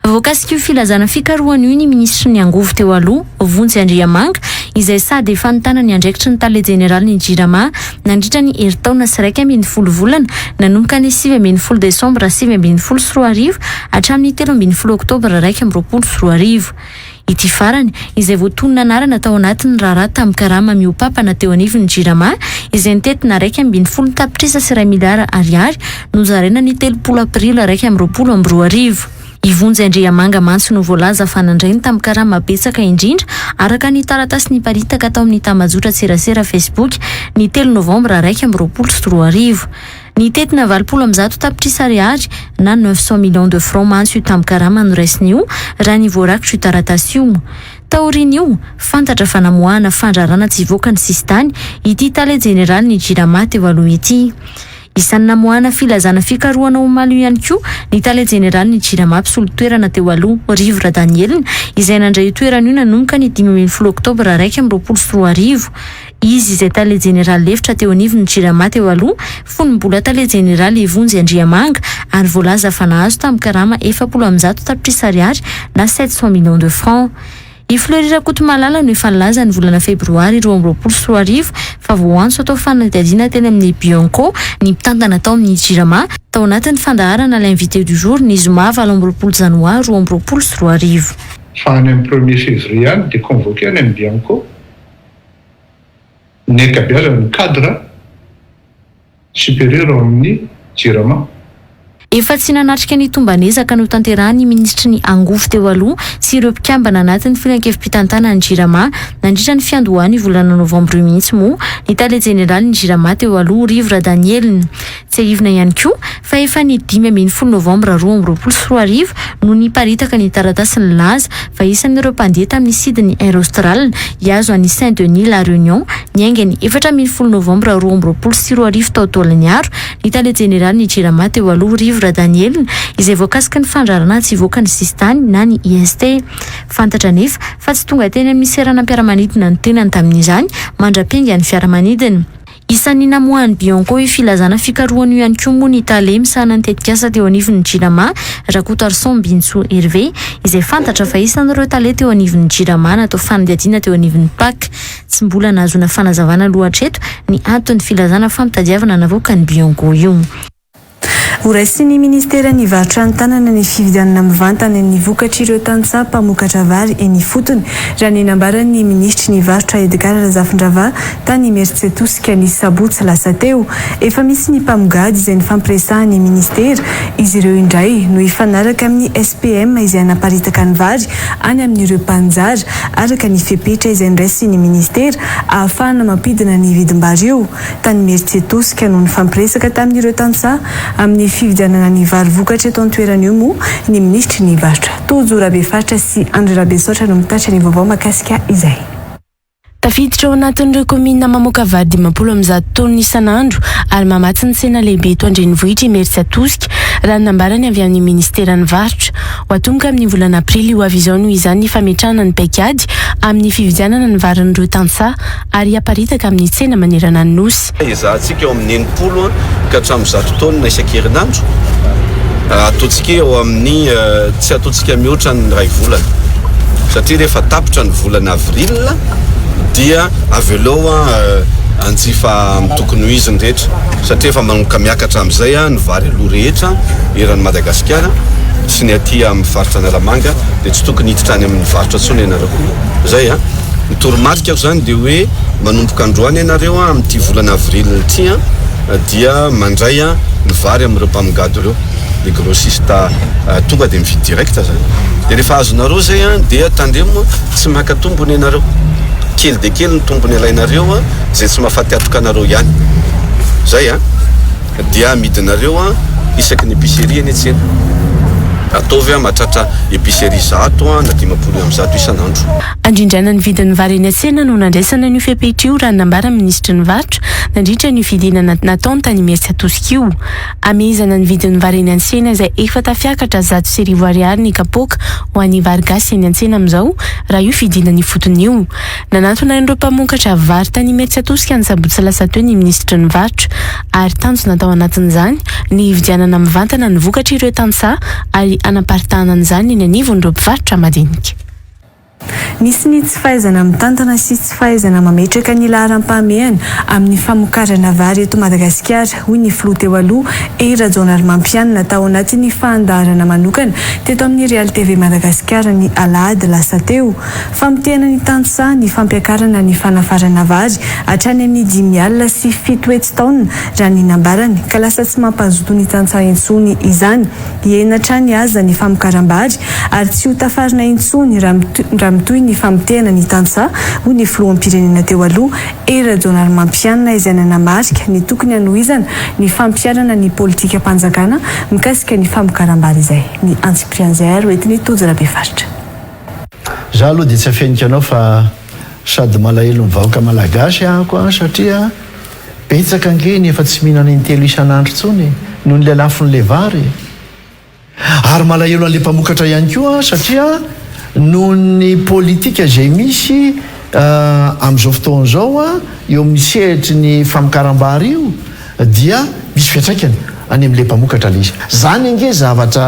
Voakasik'io filazana fikarohana io ny minisitry ny angovo teo aloha, Vonjy Andriamanga, izay sady efa nitana ny andraikitry ny tale jeneralin'ny Jirama nandritra ny herintaona sy 11 volana, nanomboka ny 19 desambra 2019 hatramin'ny 13 oktobra 2021. Ity farany, izay voatonona anarana tao anatin'ny raharaha tamin'ny karama mihoa-papana teo anivon'ny Jirama, izay nitentina 111 tapitrisa sy iray miliara ariary, nozaraina ny 30 aprily 2021. I Vonjy Andriamanga mantsy no voalaza fa nandray ny tambin-karama betsaka indrindra, araka ny taratasy niparitaka tao amin'ny tambajotran-tserasera Facebook ny telo novambra 2021. Nitentina 180 tapitrisa ariary na neuf cent millions de francs mantsy io tambin-karama noraisiny io raha ny voarakitra io taratasy io. Taorian'io, fantatra fa namoahana fandrarana tsy hivoaka ny sisintany ity tale jeneralin'ny Jirama teo aloha ity. Isan'ny namoahana filazana fikarohana omaly io ihany koa ny tale jeneralin'ny Jirama mpisolo toerana teo aloha, Rivo Radanielina, izay nandray io toerana io nanomboka ny 15 oktobra 2021. Izy izay tale jeneraly lefitra teo anivon'ny Jirama teo aloha, fony mbola tale jeneraly Vonjy Andriamanga, ary voalaza fa nahazo tamin'ny karama 140 tapitrisa ariary na 700 millions de francs. I Fleury Rakotomalala no efa nilaza ny volana febroary 2022 fa voaantso atao fanadihadiana teny amin'ny Bianco ny mpitantana tao amin'ny Jirama tao anatin'ny fandaharana L'invité du jour ny zoma 28 janoary 2022. Fa any amin'ny premier février any dia convoqué any amin'ny Bianco ny ankabeazan'ny cadre Supérieur ao amin'ny Jirama. Efa tsy nanatrika ny tomban'ezaka notanterahin'ny minisitry ny Angovo teo aloha sy ireo mpikambana anatin'ny filankevi-pitantanan'ny Jirama nandritra ny fiandohan'io volana novambra io mihitsy moa ny tale jeneralin'ny Jirama teo aloha Rivo Radanielina. Tsiahivina ihany koa fa efa ny 15 novambra 2022 no niparitaka ny taratasy nilaza fa isan'ireo mpandeha tamin'ny sidin'ny Air Austral hihazo an'i Saint Denis La Réunion niainga ny 14 novambra 2022 tao Tolignaro ny tale jeneralin'ny Jirama teo aloha Rivo Radanielina izay voakasiky ny fandrarana tsy hivoaka ny sisintany na ny IST. Fantatra anefa fa tsy tonga teny amin'ny seranam-piaramanidina ny tenany tamin'izany mandra-piaingan'ny fiaramanidina. Isan'ny namoahan'ny Bianco io filazana fikarohana io ihany koa moa ny tale misahana ny tetikasa teo anivon'ny Jirama, Rakotoarison Mbintsoa Hervé, izay fantatra fa isan'ireo tale teo anivon'ny Jirama natao fanadihadiana teo anivon'ny Pac. Tsy mbola nahazoana fanazavana aloha hatreto ny anton'ny filazana fampitadiavana navoakan'ny Bianco io. Horaisin'ny minisiteran'ny varotra an-tanana ny fividianana mivantana ny vokatr'ireo tantsaha mpamokatra vary eny ifotony, raha ny nambaran'ny minisitry ny varotra Edgard Razafindravaha tany Imerintsiatosika ny sabotsy lasa teo. Efa misy ny mpamongady izay nifampiresahan'ny minisitera, izy ireo indray no hifanaraka amin'ny SPM izay hanaparitaka ny vary any amin'ireo mpaninjara, araka ny fepetra izay noraisin'ny minisitera ahafahana mampidina ny vidim-bary io. Tany Imerintsiatosika no nifampiresaka tamin'ireo tantsaha amin'ny fividianana ny vary vokatra eto an-toerana io moa ny minisitry ny varotra. Tojo Rabefaritra sy Andry Rabesaotra no mitatitra ny vaovao mahakasika izay. Tafiditra ao anatin'ireo kaominina mamoaka vary 150 taonina isan'andro ary mamatsy ny tsena lehibe eto an-drenivohitra Imerintsiatosika, raha ny nambarany avy amin'ny minisiteran'ny varotra. Ho atomboka amin'ny volana aprily ho avy izao noho izany ny fametrahana ny paikady amin'ny fividianana ny varin'ireo tantsaha ary haparitaka amin'ny tsena manerana ny Nosy. Ezahantsika eo amin'ny 60 ka hatramin'ny 100 taonina isan-kerinandro. Ataontsika eo amin'ny, tsy ataontsika mihoatra ny iray volana satria rehefa tapitra ny volana avril dia avelao hanjifa amin'ny tokony ho izy ny rehetra satria efa manomboka miakatra amin'izay ny vary aloha rehetra eran'i Madagasikara sy ny aty amin'ny faritra Analamanga dia tsy tokony hiditra any amin'ny varotra intsony ianareo. Izay an! Ny toromarikako izany dia hoe manomboka androany ianareo amin'ity volana avril ity dia mandray ny vary amin'ireo mpamongady ireo, ny grossiste tonga dia mividy direct izany. Dia rehefa azonareo izay dia tandremo tsy maka tombony ianareo. Kely dia kely ny tombony alainareo izay tsy mahafaty antoka anareo ihany. Izay an! Dia amidinareo isaky ny épicerie eny an-tsena. Ataovy mahatratra épicerie 100 na 150 isan'andro. Andrindrana ny vidin'ny vary eny an-tsena no nandraisana an'io fepetra io raha ny nambaran'ny minisitry ny varotra nandritra an'io fidinana nataony tany Imerintsiatosika io. Hamehezana ny vidin'ny vary eny an-tsena izay efa tafiakatra 1100 ariary ny kapoaka ho an'ny vary gasy eny an-tsena amin'izao raha io fidinana ifotony io. Nanantona an'ireo mpamokatra vary tany Imerintsiatosika ny sabotsy lasa teo ny minisitry ny varotra ary tanjona tao anatin'izany ny hividianana mivantana ny vokatr'ireo tantsaha ary hanaparitahana an'izany eny anivon'ireo mpivarotra madinika. Misy ny tsy fahaizana mitantana sy tsy fahaizana mametraka ny laharam-pahamehana amin'ny famokarana vary eto Madagasikara, hoy ny filoha teo aloha, Hery Rajaonarimampianina, tao anatin'ny fandaharana manokana teto amin'ny Real TV Madagasikara ny alahady lasa teo. Famotehana ny tantsaha ny fampiakarana ny fanafarana vary hatrany amin'ny 75 taonina, raha ny nambarany, ka lasa tsy mampazoto ny tantsaha intsony izany. Hihena hatrany aza ny famokaram-bary ary tsy ho tafarina intsony raha mitohy ny famotehana ny tantsaha, hoy ny filoham-pirenena teo aloha, Hery Rajaonarimampianina izay nanamarika ny tokony hanohizana ny fampiharana ny politikam-panjakana mikasika ny famokaram-bary izay. Ny antsipirian'izay ary hoentin'i Tojo Rabefaritra. Za aloha dia tsy afeniko anao fa sady malahelo ny vahoaka malagasy ahako an satria. Betsaka ange ny efa tsy mihinana intelo isan'andro intsony e, noho ny lelafon'ilay vary e. Ary malahelo an'ilay mpamokatra ihany koa aho satria noho ny politika izay misy amin'izao fotoana izao eo amin'ny sehatry ny famokaram-bary io dia misy fiantraikany any amin'ilay mpamokatra ilay izy. Izany ange zavatra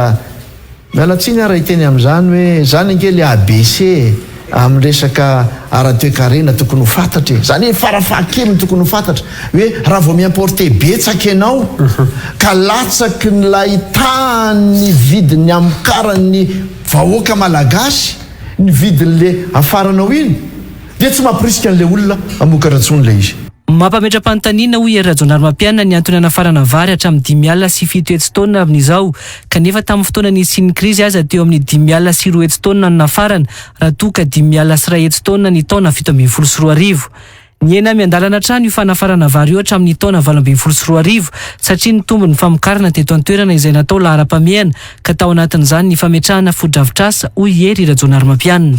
Miala tsiny aho raha hiteny amin'izany hoe izany ange ilay ABC e, amin'ny resaka ara-toekarena tokony ho fantatra e. Izany hoe farafahakeliny tokony ho fantatra hoe raha vao mi-importer betsaka ianao ka latsakin'ilay tahan'ny vidin'ny hamokaran'ny vahoaka malagasy ny vidin'ilay hafaranao iny dia tsy mampirisika an'ilay olona hamokatra intsony ilay izy. Mampametra-panontaniana, hoy Hery Rajaonarimampianina, ny antony hanafarana vary hatramin'ny 750 taonina amin'izao, kanefa tamin'ny fotoana nisian'ny krizy aza teo amin'ny 250 taonina no nafarana, raha toa ka 105 taonina ny taona 2017. Nihena miandalana hatrany io fanafarana vary io hatramin'ny taona 2018, satria nitombo ny famokarana teto an-toerana izay natao laharam-pahamehana, ka tao anatin'izany ny fametrahana fotodrafitrasa, hoy Hery Rajaonarimampianina.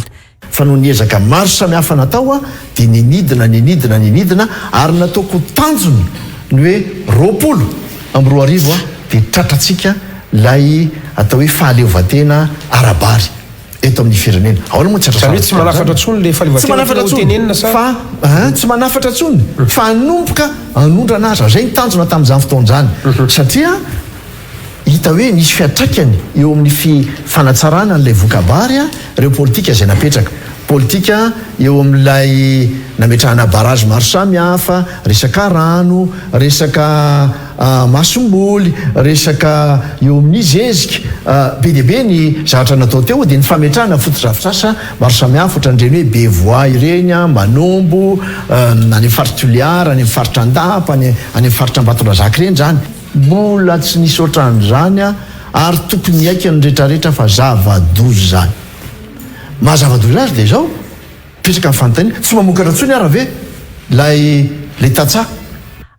Fa noho ny ezaka maro samihafa natao dia nenidina, nenidina, nenidina ary nataoko ho tanjona ny hoe 2020 dia tratrantsika ilay atao hoe fahaleovantena ara-bary eto amin'ny firenena. Ahoana moa tsy Izany hoe tsy manafatra intsony ilay Tsy fahaleovantena manafatra tiana intsony hotenenina sa? fa an, tsy manafatra intsony fa hanomboka hanondrana aza. Izay ny tanjona tamin'izany fotoana izany satria Hita hoe nisy fiantraikany eo amin'ny fi fanatsarana an'ilay voka-bary ireo politika izay napetraka. Politika eo amin'ilay nametrahana barrage maro samihafa, resaka rano, resaka masomboly, resaka eo amin'ny zezika. Be dia be ny zavatra natao teo dia ny fametrahana fotodrafitrasa maro samihafa ohatran'ireny hoe Bevoay ireny, Manombo, any amin'ny faritra Toliara, any amin'ny faritra Andapa, any amin'ny faritra Ambatondrazaka ireny izany. Mbola tsy nisy ohatran'izany ary tokony hiaiky ny retraretra fa zava-doza izany. Maha zava-doza azy dia izao, mipetraka ny fanontaniana, tsy mamokatra intsony ara ve ilay ilay tantsaha?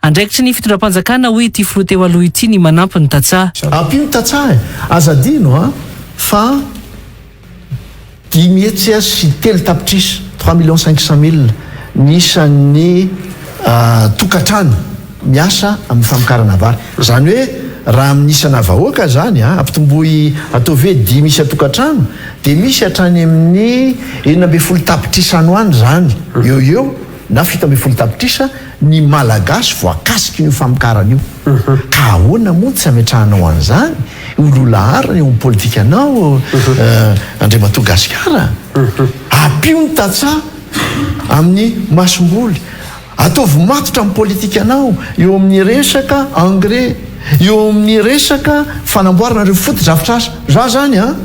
Andraikitry ny fitondram-panjakana hoy ity filoha teo aloha ity ny manampy ny tantsaha. Ampio ny tantsaha e! Aza adino an fa. 503 tapitrisa, trois millions cinq cent mille, ny isan'ny tokantrano miasa amin'ny famokarana vary. Izany hoe raha amin'ny isana vahoaka izany, ampitomboy ataovy hoe dimy isan-tokantrano dia misy hatrany amin'ny 16 tapitrisa any ho any izany eo ho eo na 17 tapitrisa ny Malagasy voakasikin'io famokarana io. Ka ahoana moa tsy ametrahanao an'izany ho lohalaharana eo amin'ny politikanao Andriamatoa Gasikara? Ampio ny tantsaha amin'ny masomboly. Ataovy matotra ny politikanao eo amin'ny resaka engrais, eo amin'ny resaka fanamboarana ireo fotodrafitrasa. Za zany an!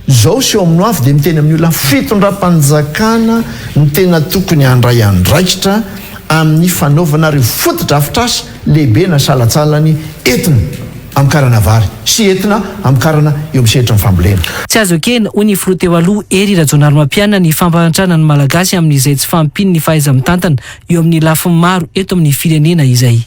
Izao sy eo amin'ny hoavy dia miteny amin'ny olona fitondram-panjakana no tena tokony handray andraikitra amin'ny fanaovana ireo fotodrafitrasa lehibe na salantsalany entina hamokarana vary sy entina hamokarana eo amin'ny sehatry ny fambolena. Tsy azo ekena, hoy ny filoha teo aloha, Hery Rajaonarimampianina ny fampahantrana ny Malagasy amin'izay tsy fahampian'ny fahaiza-mitantana eo amin'ny lafiny maro eto amin'ny firenena izay.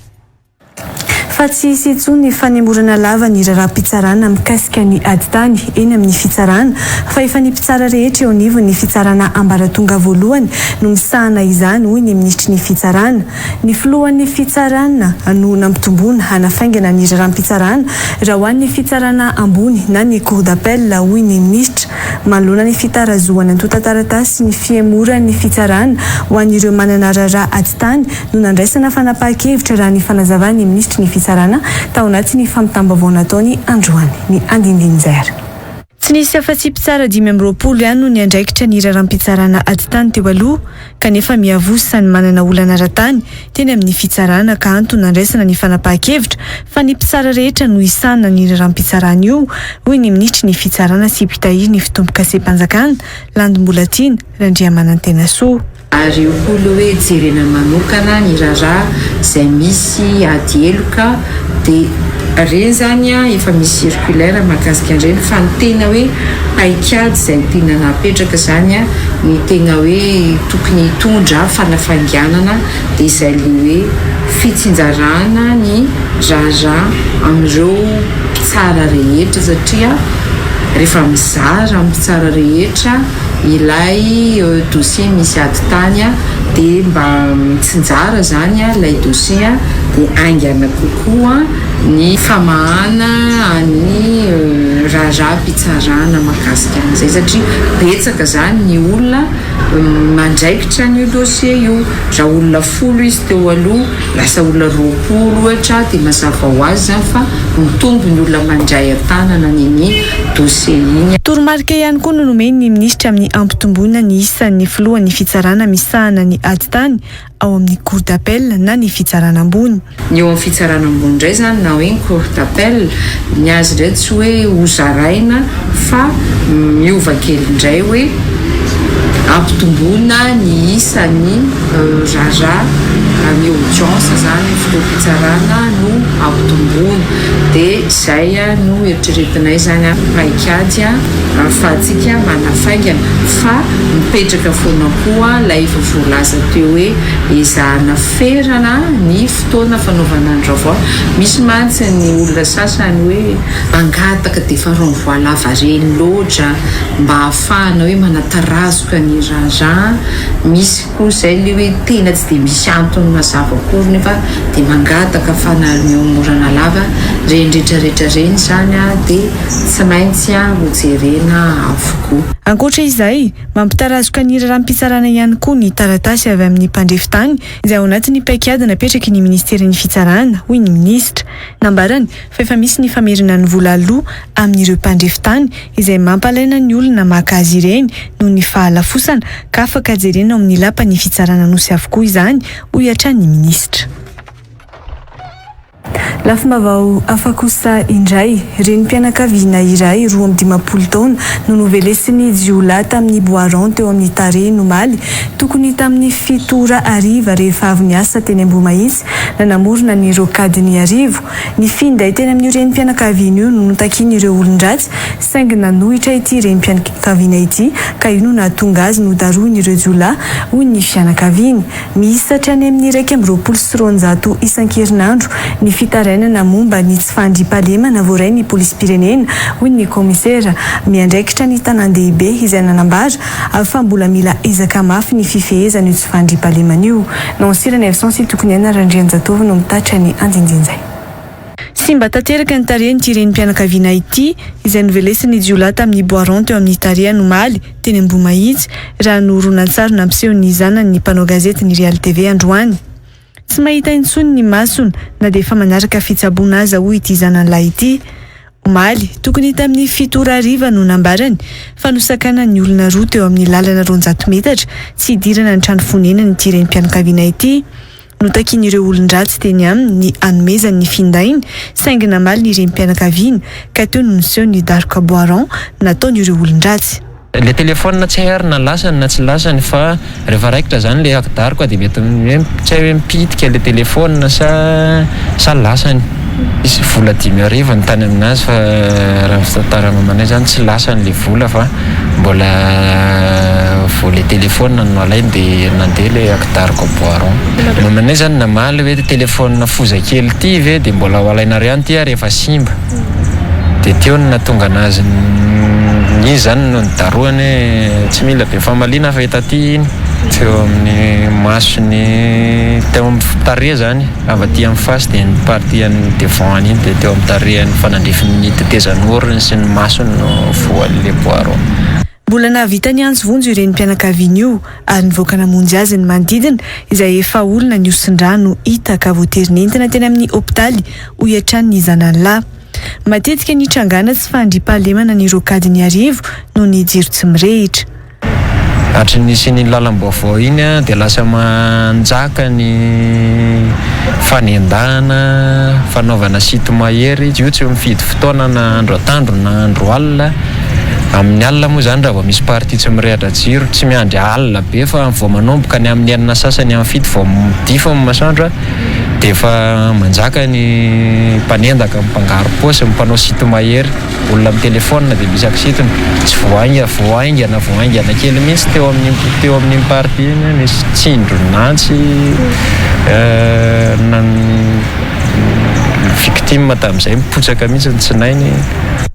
Fa tsy hisy intsony ny fanemorana lava ny raharaham-pitsarana mikasika ny ady tany eny amin'ny fitsarana fa efa ny mpitsara rehetra eo anivon'ny fitsarana ambaratonga voalohany no misahana izany, hoy ny minisitry ny Fitsarana. Ny filohan'ny fitsarana no nampitomboana hanafaingana ny raharaham-pitsarana raha ho an'ny fitsarana ambony na ny cour d'appel, hoy ny minisitra. Manoloana ny fitarazohan'ny antontan-taratasy sy ny fihemoran'ny fitsarana ho an'ireo manana raharaha ady tany no nandraisana fanapahan-kevitra raha ny fanazavan'ny minisitry ny Fitsarana tao anatin'ny fampitam-baovao nataony androany. Ny andindinin'izay ary. Tsy nisy afa-tsy mpitsara 25 ihany no niandraikitra ny raharaham-pitsarana ady tany teo aloha kanefa miavosa ny manana olana ara-tany teny amin'ny fitsarana ka antony nandraisana ny fanapahan-kevitra fa ny mpitsara rehetra no hisahana ny raharaham-pitsarana io, hoy ny minisitry ny Fitsarana sy mpitahiry ny fitombokasem-panjakana, Landy Mbolatiana Randriamanantenasoa. Ary eo koa ilay hoe jerena manokana ny raharaha izay misy ady heloka dia ireny izany efa misy circulaire mahakasika an'ireny fa ny tena hoe paikady izay tena napetraka izany ny tena hoe tokony hitondra fanafainganana dia izay ilay hoe fitsinjarana ny raharaha amin'ireo mpitsara rehetra satria rehefa mizara amin'ny mpitsara rehetra Ilay dossier misy ady tany. dia mba mitsinjara izany ilay dossier dia haingana kokoa ny famahana ny raharaham-pitsarana mahakasika an'izay satria betsaka izany ny olona mandraikitra an'io dossier io. Raha olona folo izy teo aloha, lasa olona 20 ohatra dia mazava ho azy izany fa mitombo ny olona mandray an-tanana an'iny dossier iny. Toromarika ihany koa no nomen'ny minisitra amin'ny hampitomboana ny isan'ny filohan'ny fitsarana misahana ny ady tany ao amin'ny Cour d'appel na ny fitsarana ambony. Ny eo amin'ny fitsarana ambony indray izany na hoe ny cour d'appel, ny azy indray tsy hoe hozaraina fa miova kely indray hoe ampitomboina ny isan'ny raharaha, ny audience izany, ny fotoam-pitsarana no ampitomboina. Dia izay no eritreretinay izany paikady ahafahantsika manafaingana fa mipetraka foana koa ilay efa voalaza teo hoe ezahana Ferana ny fotoana fanaovana ny renvoi. Misy mantsy ny olona sasany hoe mangataka dia efa renvoi lavareny loatra mba hahafahana hoe manatarazoka ny raharaha. Misy koa izay ilay hoe tena tsy dia misy antony mazava akory nefa dia mangataka fanalomorana lava. Ireny rehetra rehetra ireny izany dia tsy maintsy hojerena avokoa. Ankoatra izay, Mampitarazoka ny raharaham-pitsarana ihany koa ny taratasy avy amin'ny mpandrefy tany izay ao anatin'ny paikady napetraky ny minisiteran'ny Fitsarana, hoy ny minisitra. Nambarany fa efa misy ny famerina ny vola aloa amin'ireo mpandrefy tany izay mampalaina ny olona maka azy ireny noho ny fahalafosana ka afaka jerena ao amin'ny lapan'ny Fitsarana Anosy avokoa izany, hoy hatrany ny minisitra. Lafim-baovao hafa kosa indray, renim-pianakaviana iray 52 taona no novelesin'ny jiolahy tamin'ny bois rond teo amin'ny tarehiny omaly, tokony tamin'ny fito ora hariva rehefa avy niasa teny Ambohimahitsy nanamorona ny rocade Iarivo. Ny finday teny amin'io renim-pianakaviana io no notakian'ireo olon-dratsy saingy nanohitra ity renim-pianakaviana ity ka io no nahatonga azy nodarohin'ireo jiolahy, hoy ny fianakaviany. Miisa hatrany amin'ny 221 isan-kerinandro ny fitarainana momba ny tsy fandriampahalemana voarain'ny polisim-pirenena, hoy ny kaomisera miandraikitra ny tanàn-dehibe izay nanambara fa mbola mila ezaka mafy ny fifehezana io tsy fandriampahalemana io. Nancy Ranaivoson sy Tokoniaina Randrianjatovo no mitatitra ny andindinin'izay. Simba tanteraka ny tarehin'ity renim-pianakaviana ity, izay novelesin'ny jiolahy tamin'ny bois rond teo amin'ny tarehiny omaly, teny Ambohimahitsy, raha ny horonantsary nampiseho ny zanany ny mpanao gazety ny Real TV androany. Tsy mahita intsony ny masony na dia efa manaraka fitsaboana aza hoy ity zanany lahy ity. Omaly, tokony tamin'ny fito ora hariva no nambarany fa nosakanan'ny olona roa teo amin'ny lalana 200 metatra tsy hidirana ny trano fonenany ity renim-pianakaviana ity. Notakian'ireo olon-dratsy teny aminy ny hanomezany ny findainy saingy namaly ny renim-pianakaviana ka teo no niseho ny daroka bois rond nataon'ireo olon-dratsy. Le téléphone tsy hay ary na lasany na tsy lasany fa rehefa raikitra zany le daroka dia mety hoe tsy hay hoe mipitika le téléphone sa sa lasany. Nisy vola 5000 ny tany aminazy fa raha ny fitantarana mamanay zany tsy lasany le vola fa mbola vao le téléphone no nalainy dia nandeha le akidaroka bois rond. Mamanay zany namaly hoe téléphone foza kely ity ve dia mbola ho alainareo ihany ity ary efa simba. Dia teo no nahatonga anazy izy zany no nidarohany hoe tsy mila be famaliana fa eto aty iny. Teo amin'ny masony, teo amin'ny tarehy zany. Avy aty amin'ny face dia ny partie an'ny devant iny dia teo amin'ny tarehiny mifanandrify ny tetezan'orony sy ny masony no voan'ilay poireau. Mbola nahavita niantso vonjy io renim-pianakaviana io ary nivoaka namonjy azy ny manodidina izay efa olona nihosin-drano hita ka voatery nentina teny amin'ny hopitaly hoy hatrany ny zanany lahy. Matetika nitrangana tsy fahandriampahalemana ny rocade Iarivo noho ny jiro tsy mirehitra. Hatry ny nisian'iny lalam-baovao iny dia lasa manjaka ny fanendahana, fanaovana sinto-mahery, io tsy mifidy fotoana na andro atoandro na andro alina, amin'ny alina moa izany raha vao misy partie tsy mirehatra jiro, tsy miandry alina be fa vao manomboka ny amin'ny enina sasany amin'ny fito vao dify ny masoandro dia efa manjaka ny mpanendaka, ny mpangaro-paosy, ny mpanao sinto-mahery. Olona amin'ny téléphone dia misy accident tsy vao haingana vao haingana vao haingana kely mihitsy teo amin'ny teo amin'iny partie iny nisy tsindron'antsy victime tamin'izay mipotsaka mihitsy ny tsinainy.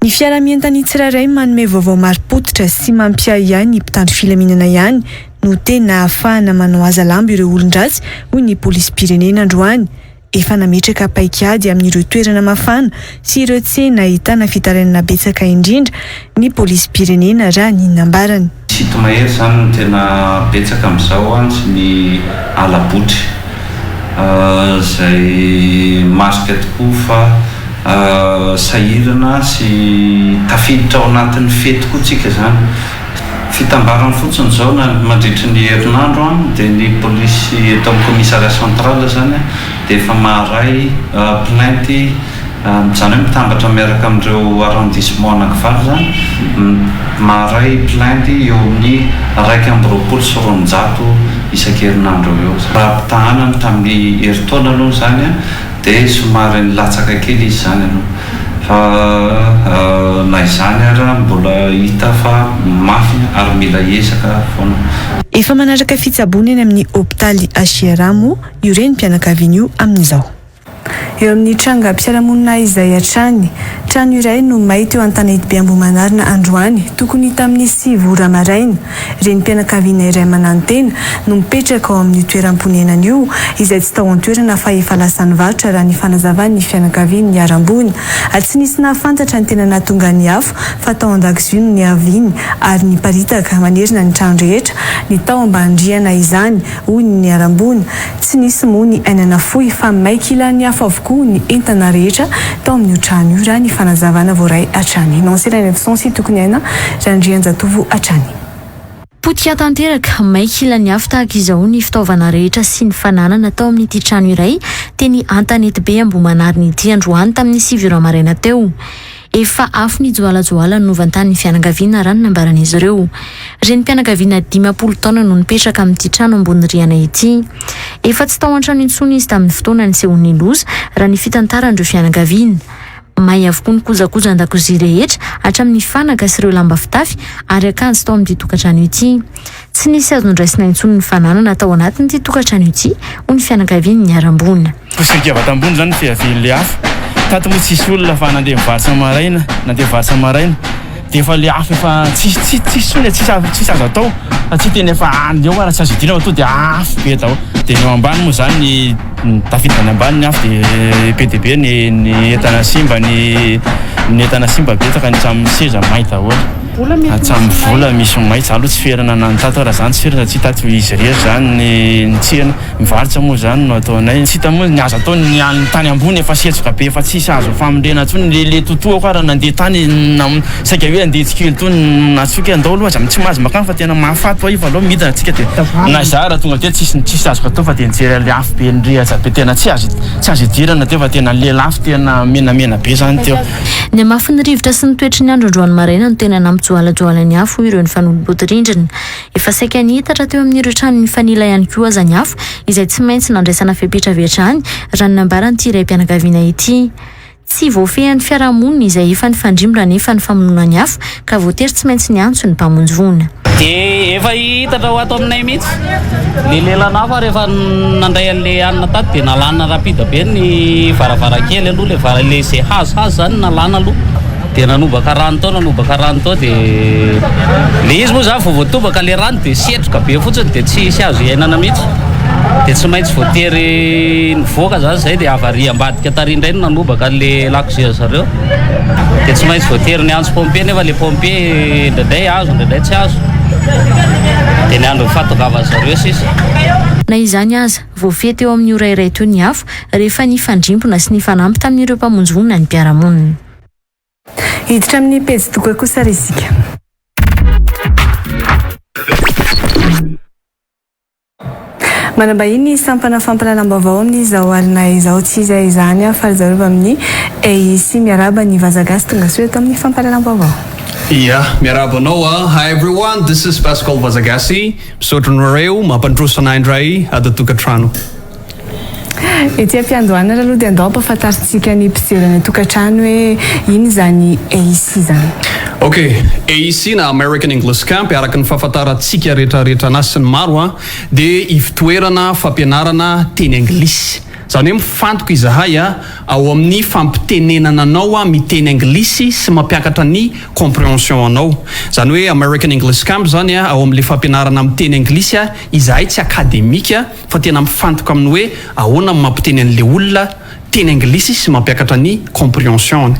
Ny fiaraha-mientan'ny tsirairay manome vaovao marim-pototra sy mampiahiahy ny mpitandro filaminana ihany. no tena ahafahana manao hazalambo ireo olon-dratsy, hoy ny polisim-pirenena androany. Efa nametraka paikady amin'ireo toerana mafana sy ireo tsena ahitana fitarainana betsaka indrindra ny polisim-pirenena raha ny nambarany. Sinto-mahery izany no tena betsaka amin'izao sy ny hala-botry izay marika tokoa fa sahirana sy tafiditra ao anatin'ny fety koa tsika izany. Fitambarany fotsiny izao na mandritry ny herinandro dia ny polisy eto amin'ny commissariat central izany dia efa maharay plainte izany hoe mitambatra miaraka amin'ireo arrondissement anakivalo izany maharay plainte eo amin'ny 221 isan-kerinandro eo ho eo. Raha ampitahana ny tamin'ny herintaona aloha izany dia somary nilatsaka kely izy izany aloha fa na izany ara mbola hita fa mafy ary mila ezaka foana. Efa manaraka fitsaboana eny amin'ny hopitaly HIRA moa io renim-pianakaviana io amin'izao. Eo amin'ny trangam-piarahamonina izay hatrany. Trano iray no may teo Antanetibe Ambohimanarina androany tokony tamin'ny sivy ora maraina. Renim-pianakaviana iray mananotena no mipetraka ao amin'io toeram-ponenana io, izay tsy tao an-toerana fa efa lasa nivarotra raha ny fanazavan'ny fianakaviany niharam-boina. Tsy nisy nahafantatra ny tena nahatonga ny afo fa tao an-dakozia no niaviany ary niparitaka manerana ny trano rehetra ny tao ambany rihana izany, hoy ny niharam-boina. Tsy nisy moa ny aina nafoy fa may kilan'ny afo avokoa ny entana rehetra tao amin'io trano io raha ny fanazavana voaray hatrany. Nancy Rainevson sy Tokoniaina Randrianjatovo hatrany. Potika tanteraka, may kilan'ny afo tahaka izao ny fitaovana rehetra sy ny fananana tao amin'ity trano iray teny Antanetibe Ambohimanarina ity androany tamin'ny sivy ora maraina teo. Efa afo nijoalajoala no novantanin'ny fianakaviana raha ny nambaran'izy ireo. Renim-pianakaviana 50 taona no nipetraka amin'ity trano ambony rihana ity. Efa tsy tao an-trano intsony izy tamin'ny fotoana nisehoan'ny loza, raha ny fitantaran'ireo fianakaviana. May avokoa ny kojakoja an-dakozia rehetra, hatramin'ny fanaka sy ireo lamba fitafy ary akanjo tao amin'ity tokantrano ity. Tsy nisy azo noraisina intsony ny fananana tao anatin'ity tokantrano ity, hoy ny fianakavian'ny niharam-boina. Posirika avy ato ambony zany ny fiavian'le afo. Tato moa tsisy olona fa nandeha nivarotra maraina, nandeha nivarotra maraina dia efa le afo efa tsisy tsisy tsisy intsony e, tsisy tsisy azo atao satria tena efa any eo ara tsy azo idirana fa tonga dia afo be daholo. Dia ny eo ambany moa zany tafiditra any ambany ny afo dia be dia be ny ny entana simba, ny ny entana simba betsaka, ny hatramin'ny seza may daholo. Hatramin'ny vola misy may. Za aloha tsy ferana na ny tato ara zany tsy ferana satria tato izy irery zany ny ny tsena. Mivarotra moa zany no ataonay. Tsy hita moa ny azo atao ny any tany ambony efa setroka be efa tsisy azo famindrena intsony. Le le totoako ara nandeha tany na saika hoe andeha tsikelikely natsoiko hoe andao aloha aza tsy mahazo makany fa tena mahafaty hoa io fa aleo midina tsika de na za ara tonga teo tsisy tsisy azoko atao fa de nijery an'le afo be nirehatra be tena tsy azo tsy azo idirana teo fa tena lelafo tena menamena be zany teo. Ny hamafin'ny rivotra sy ny toetry ny andro androany maraina no tena nampijoalajoala ny afo hoy ireo nifanolo-bodirindrina. Efa saika nihitatra teo amin'ireo trano mifanila ihany koa aza ny afo izay tsy maintsy nandraisana fepetra avy hatrany raha ny nambaran'ity raim-pianakaviana ity. Tsy voafehin'ny fiarahamonina izay efa nifandrimbona anefa ny famonoana ny afo ka voatery tsy maintsy niantso ny mpamonjy voina. Dia efa hitatra ho ato aminay mihitsy le lelan'afo ary efa nandray an'le hanina tato dia nalana rapide be ny varavarankely aloha le vara le izay hazo hazo zany nalana aloha dia nanobaka rano tao nanobaka rano tao dia le izy moa zany vao voatobaka le rano dia setroka be fotsiny dia tsisy azo iainana mihitsy dia tsy maintsy voatery nivoaka zany zay dia avy ary ambadika tary indray no nanobaka an'le lakozia zareo dia tsy maintsy voatery niantso pompier nefa le pompier indraindray azo indraindray tsy azo dia niandry ny fahatongavan'ny zareo sisa. Na izany aza, voafehy teo amin'ny ora iray teo ny afo rehefa nifandrimbona sy nifanampy tamin'ireo mpamonjy voina ny mpiara-monina. Hiditra amin'ny pejy doka kosa ary isika. Manambahiny ny sampana fampahalalam-baovao amin'izao alina izao. Tsy iza izany fa ry zareo avy amin'ny AIC. Miarahaba ny Vaza Gasy tongasoa eto amin'ny fampahalalam-baovao. Ia, miarahaba anao a! Hi everyone, this is Pascal Vazagasy. Misaotra anareo mampandroso anay indray ato an-tokantrano. Ety am-piandohana ary aloha dia andao ampahafantarintsika ny mpijery any an-tokantrano hoe inona izany AIC izany. Ok, AIC na American English Camp araka ny fahafantarantsika rehetrarehetra anazy sy ny maro dia ivotoerana fampianarana teny anglisy. Izany hoe mifantoka izahay ao amin'ny fampitenenana anao miteny anglisy sy mampiakatra ny comprehension anao. Izany hoe American English Camp izany ao amin'ilay fampianarana miteny anglisy izahay tsy academique fa tena mifantoka amin'ny hoe ahoana no mampiteny an'ilay olona teny anglisy sy mampiakatra ny comprehension-ny.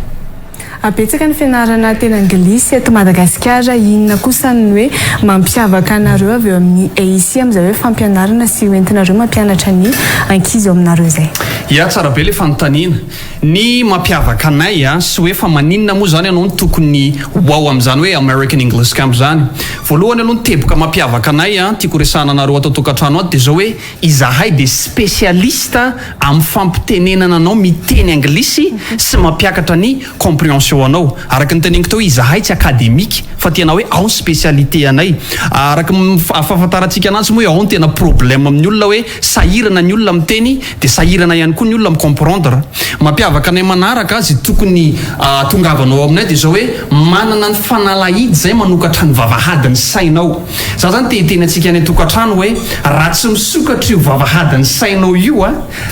Betsaka ny fianarana teny anglisy eto Madagasikara, inona kosa no hoe mampiavaka anareo avy eo amin'ny EIC amin'izay hoe fampianarana sy hoentinareo mampianatra ny ankizy eo aminareo izay? Ya, tsara be ilay fanontaniana. Ny mampiavaka anay sy hoe fa maninona moa izany ianao no tokony ho ao amin'izany hoe American English Camp izany. Voalohany aloha ny teboka mampiavaka anay tiako resahana anareo ato an-tokantrano ato dia izao hoe Izahay dia spécialiste amin'ny fampitenenana anao miteny anglisy sy mampiakatra ny comprehension anao. Araka ny teneniko teo hoe izahay tsy académique fa tena hoe ao ny spécialité anay. Araka ny fahafantarantsika ananjy moa hoe ao ny tena problème amin'ny olona hoe sahirana ny olona miteny dia sahirana ihany koa ny olona mi-comprendre. Mampiavaka anay manaraka izay tokony ahatongavanao ao aminay dia izao hoe manana ny fanalahidy izay manokatra ny vavahadin'ny sainao. Za zany te hiteny antsika any an-tokantrano hoe raha tsy misokatra io vavahadin'ny sainao io a,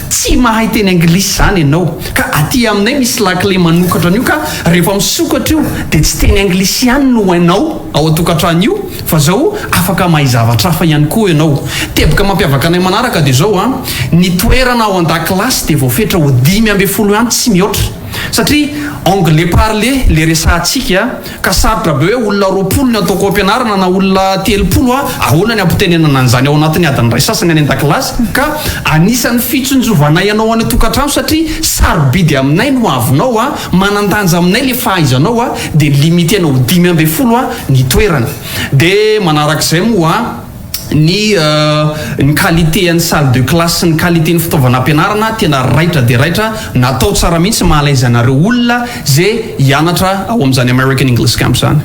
tsy mahay teny anglisy zany ianao. Ka aty aminay misy lakile manokatra an'io ka rehefa misokatra io dia tsy teny anglisy ihany no hainao ao an-tokantrano io fa zao afaka mahay zavatra hafa ihany koa ianao. Teboka mampiavaka anay manaraka dia zao a, ny toerana ao an-dakilasy dia voafetra ho 15 ihany tsy mihoatra. Satria anglais parler le resahantsika ka sarotra be hoe olona 20 ny ataoko ao ampianarana na olona 30 a, ahoana ny ampitenenana an'izany ao anatin'ny adiny iray sasany any an-dakilasy ka anisan'ny fitsinjovanay anao any an-tokantrano satria sarobidy aminay ny hoavinao a, manan-danja aminay le fahaizanao a, dia limiter-na ho 15 a ny toerana. Dia manarak'izay moa a. ny ny qualité an'ny salle de classe sy ny qualité ny fitaovana ampianarana tena raitra dia raitra, natao tsara mihitsy maha à l'aise anareo olona ze hianatra ao amin'izany American English Camp zany.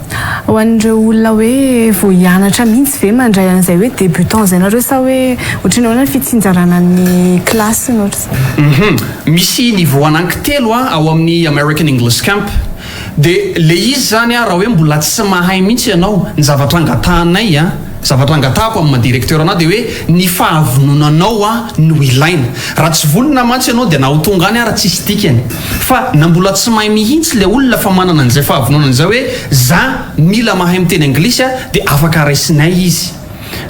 Ho an'ireo olona hoe vao hianatra mihitsy ve mandray an'izay hoe débutant izay nareo sa hoe ohatran'ny ahoana ny fitsinjarana ny classe ny ohatr'izay? Hum misy niveau anankitelo ao amin'ny American English Camp. De le izy zany a raha hoe mbola tsy mahay mihitsy ianao, ny zavatra angatahanay a, zavatra angatahako amin'ny maha directeur anah de hoe ny fahavononanao a no ilaina. Raha tsy vonona mantsy ianao de na ho tonga any ara tsisy dikany. Fa na mbola tsy mahay mihitsy le olona fa manana an'izay fahavononana izay hoe za mila mahay miteny anglisy a de afaka raisinay izy.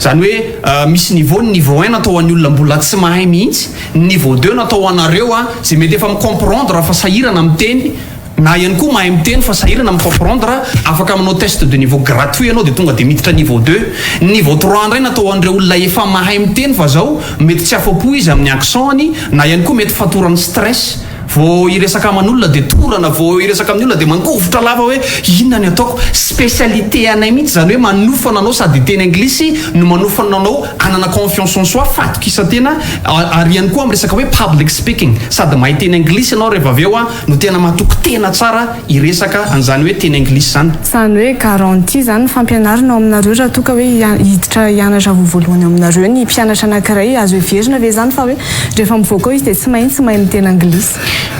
Izany hoe misy niveau, ny niveau un natao ho an'ny olona mbola tsy mahay mihitsy, ny niveau deux natao ho anareo a zay mety efa mi-comprendre fa sahirana miteny, Na ihany koa mahay miteny fa sahirana mi comprendre, afaka manao test de niveau gratuit ianao dia tonga dia miditra niveau deux. Ny niveau trois indray natao ho an'ireo olona efa mahay miteny fa zao mety tsy afa-po izy amin'ny accent-ny na ihany koa mety fatoran'ny stress. Vao hiresaka aman'olona dia torana, vao hiresaka amin'ny olona dia mangovitra lava hoe inona ny ataoko. Spécialité anay mihitsy izany hoe manofana anao sady hiteny anglisy no manofana anao hanana confiance en soi, fahatokisan-tena ary ihany koa amin'ny resaka hoe public speaking. Sady mahay teny anglisy ianao rehefa avy eo no tena matoky tena tsara hiresaka an'izany hoe teny anglisy izany. Izany hoe garantie izany ny fampianarana ao aminareo raha toa ka hoe hiditra hianatra vao voalohany ao aminareo ny mpianatra anankiray. Azo heverina ve izany fa hoe rehefa mivoaka ao izy dia tsy maintsy mahay miteny anglisy?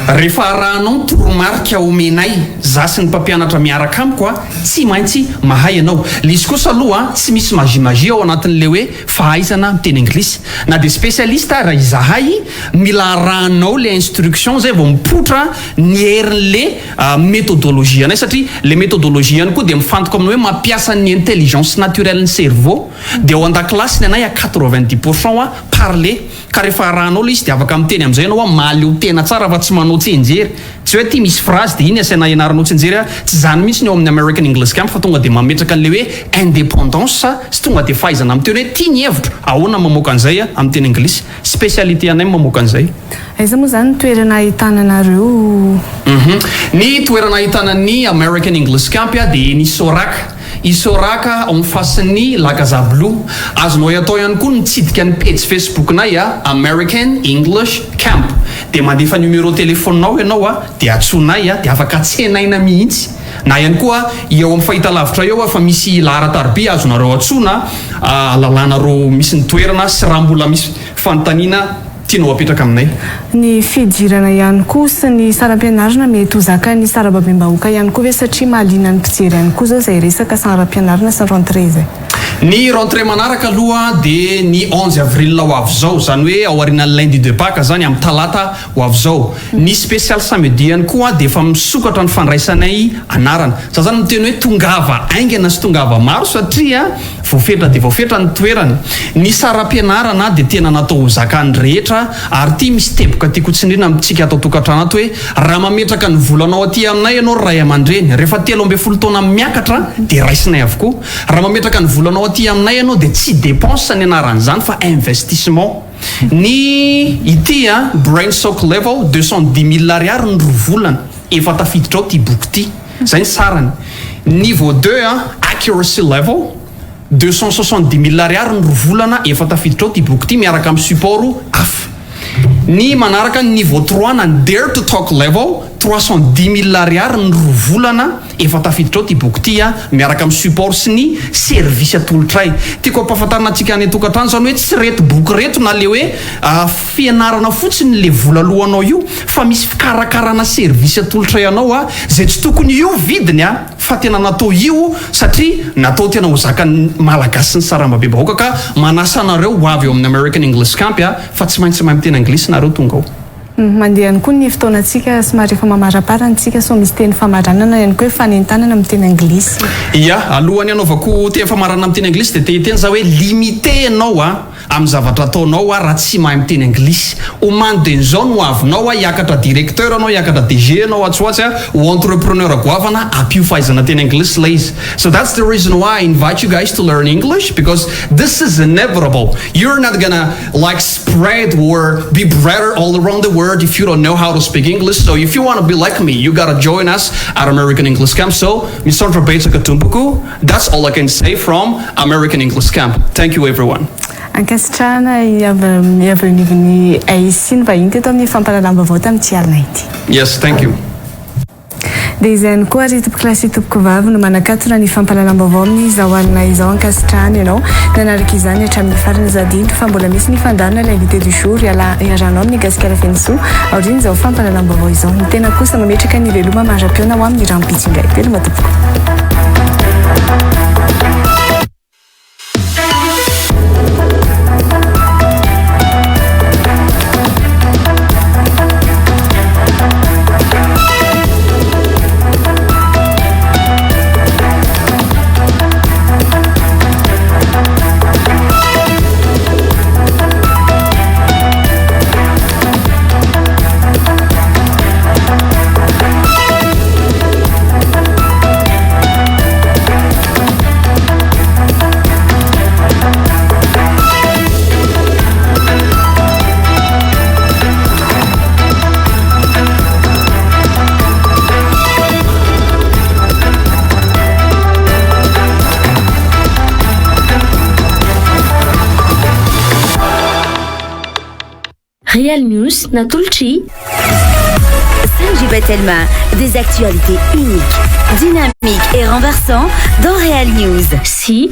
Rehefa arahanao ny toromarika omenay, za sy ny mpampianatra miaraka amiko a, tsy maintsy mahay ianao. Le izy kosa aloha tsy misy magie magie ao anatin'le hoe fahaizana miteny anglisy. Na dia spécialiste ara izahay, mila arahanao le instruction zay vao mipoitra ny herin'le méthodologie anay satria le méthodologie ihany koa dia mifantoka amin'ny hoe mampiasa ny intelligence naturelle ny cerveau dia ao an-dakilasy ny anay à 90 pour cent parler ka rehefa arahanao le izy dia afaka miteny amin'izay ianao hoe mahaleo tena tsara fa tsy manao tsianjery tsy hoe ty misy phrase dia iny asaina ianaranao tsianjery a tsy izany mihitsy ny ao amin'ny American English Camp fa tonga dia mametraka an'le hoe indépendance sy tonga dia fahaizana miteny hoe ty ny hevitro ahoana mamoaka an'izay amin'ny teny anglisy Spécialité anay ny mamoaka an'izay. Aiza moa izany ny toerana ahitana anareo? Hum. Ny toerana ahitana ny American English Camp dia eny Isoraka. Isoraka en face-n'ny La Casa Blue. Azonao atao ihany koa ny mitsidika ny pejy Facebook-nay American English Camp. Dia mandefa numéro téléphone-nao ianao dia antsoinay dia afaka tsenaina mihitsy. Na ihany koa eo amin'ny fahitalavitra eo fa misy laharan-tariby azonareo antsoina ahalalanareo misy ny toerana sy raha mbola misy fanontaniana tianao apetraka aminay. Ny fidirana ihany koa sy ny saram-pianarana mety ho zakan'ny sarababem-bahoaka ihany koa ve satria mahaliana ny mpijery ihany koa izao izay resaka saram-pianarana sy ny rentrée izay. Ny rentrée manaraka aloha dia ny 11 avril ho avy izao, izany hoe ao aorianan'ny lundi de Pâques izany, amin'ny talata ho avy izao. Ny spécial samedi ihany koa dia efa misokatra ny fandraisanay anarana. Za zany miteny hoe tongava haingana sy tongava maro satria voafetra dia voafetra ny toerana. Ny saram-pianarana dia tena natao ho zakan'ny rehetra ary ity misy teboka tiako hotsindriana amintsika ato an-tokantrano ato hoe raha mametraka ny volanao aty aminay ianao ry ray aman-dreny rehefa 13 taona miakatra dia raisinay avokoa. Raha mametraka ny volanao aty aminay ianao dia tsy dépense ny anaran'izany fa investissement. Ny ity a, Brain Soak Level, 210 000 ariary ny roa volana, efa tafiditra ao ity boky ity. Izay ny sarany. Niveau deux a, Accuracy Level, 270 000 ariary ny roa volana, efa tafiditra ao ity boky ity miaraka amin'ny support hafa. Ny manaraka ny niveau trois na ny Dare to Talk Level, 310 000 ariary ny roa volana, Efa tafiditra ao ity boky ity a, miaraka amin'ny support sy ny service atolotray. Tiako ampahafantarina antsika any an-tokantrano izany hoe tsy ireto boky ireto na le hoe fianarana fotsiny le vola aloanao io fa misy fikarakarana service atolotray anao a, izay tsy tokony io vidiny a, fa tena natao io satria natao tena ho zakan'ny Malagasy sy ny sarambabebahoaka ka manasa anareo ho avy ao amin'ny American English Camp a, fa tsy maintsy mahay miteny anglisy nareo tonga ao. Mandeha ihany koa ny fotoanantsika, somary efa mamaraparana isika sao misy teny famaranana ihany koa hoe fanentanana amin'ny teny anglisy. Ya, alohan'ny hanaovako teny famaranana amin'ny teny anglisy dia te hiteny za hoe limité ianao a amin'ny zavatra ataonao a raha tsy mahay miteny anglisy. Omano dia izao ny ho avinao a, hiakatra directeur ianao, hiakatra DG ianao atsy ho atsy a, ho entrepreneur goavana, ampio fahaizana teny anglisy ilay izy. So that's the reason why I invite you guys to learn English because this is inevitable. You're not gonna like spread or be better all around the world if you don't know how to speak English. So if you want to be like me, you gotta join us at American English Camp. So, Misaotra betsaka tompoko, that's all I can say from American English Camp. Thank you everyone. Ankasitrahana i avy avy eo anivon'ny AIC ny vahiny teto amin'ny fampahalalam-baovao tamin'ity alina ity. Yes, thank you. Dia izay ihany koa ry tompokolahy sy tompokovavy no manakatona ny fampahalalam-baovao amin'izao alina izao. Ankasitrahana ianao nanaraka izany hatramin'ny farany. Aza adino fa mbola misy ny fandaharana L'invité du jour iarahanao amin'ny Gasikara Fenosoa aorian'izao fampahalalam-baovao izao. Ny tena kosa mametraka ny veloma mandra-pihaona ho amin'ny rahampitso indray. Veloma tompoko. Real News natolotr'i. Sanji Batelma, des actualités uniques, dynamiques et renversantes dans Real News. Sy.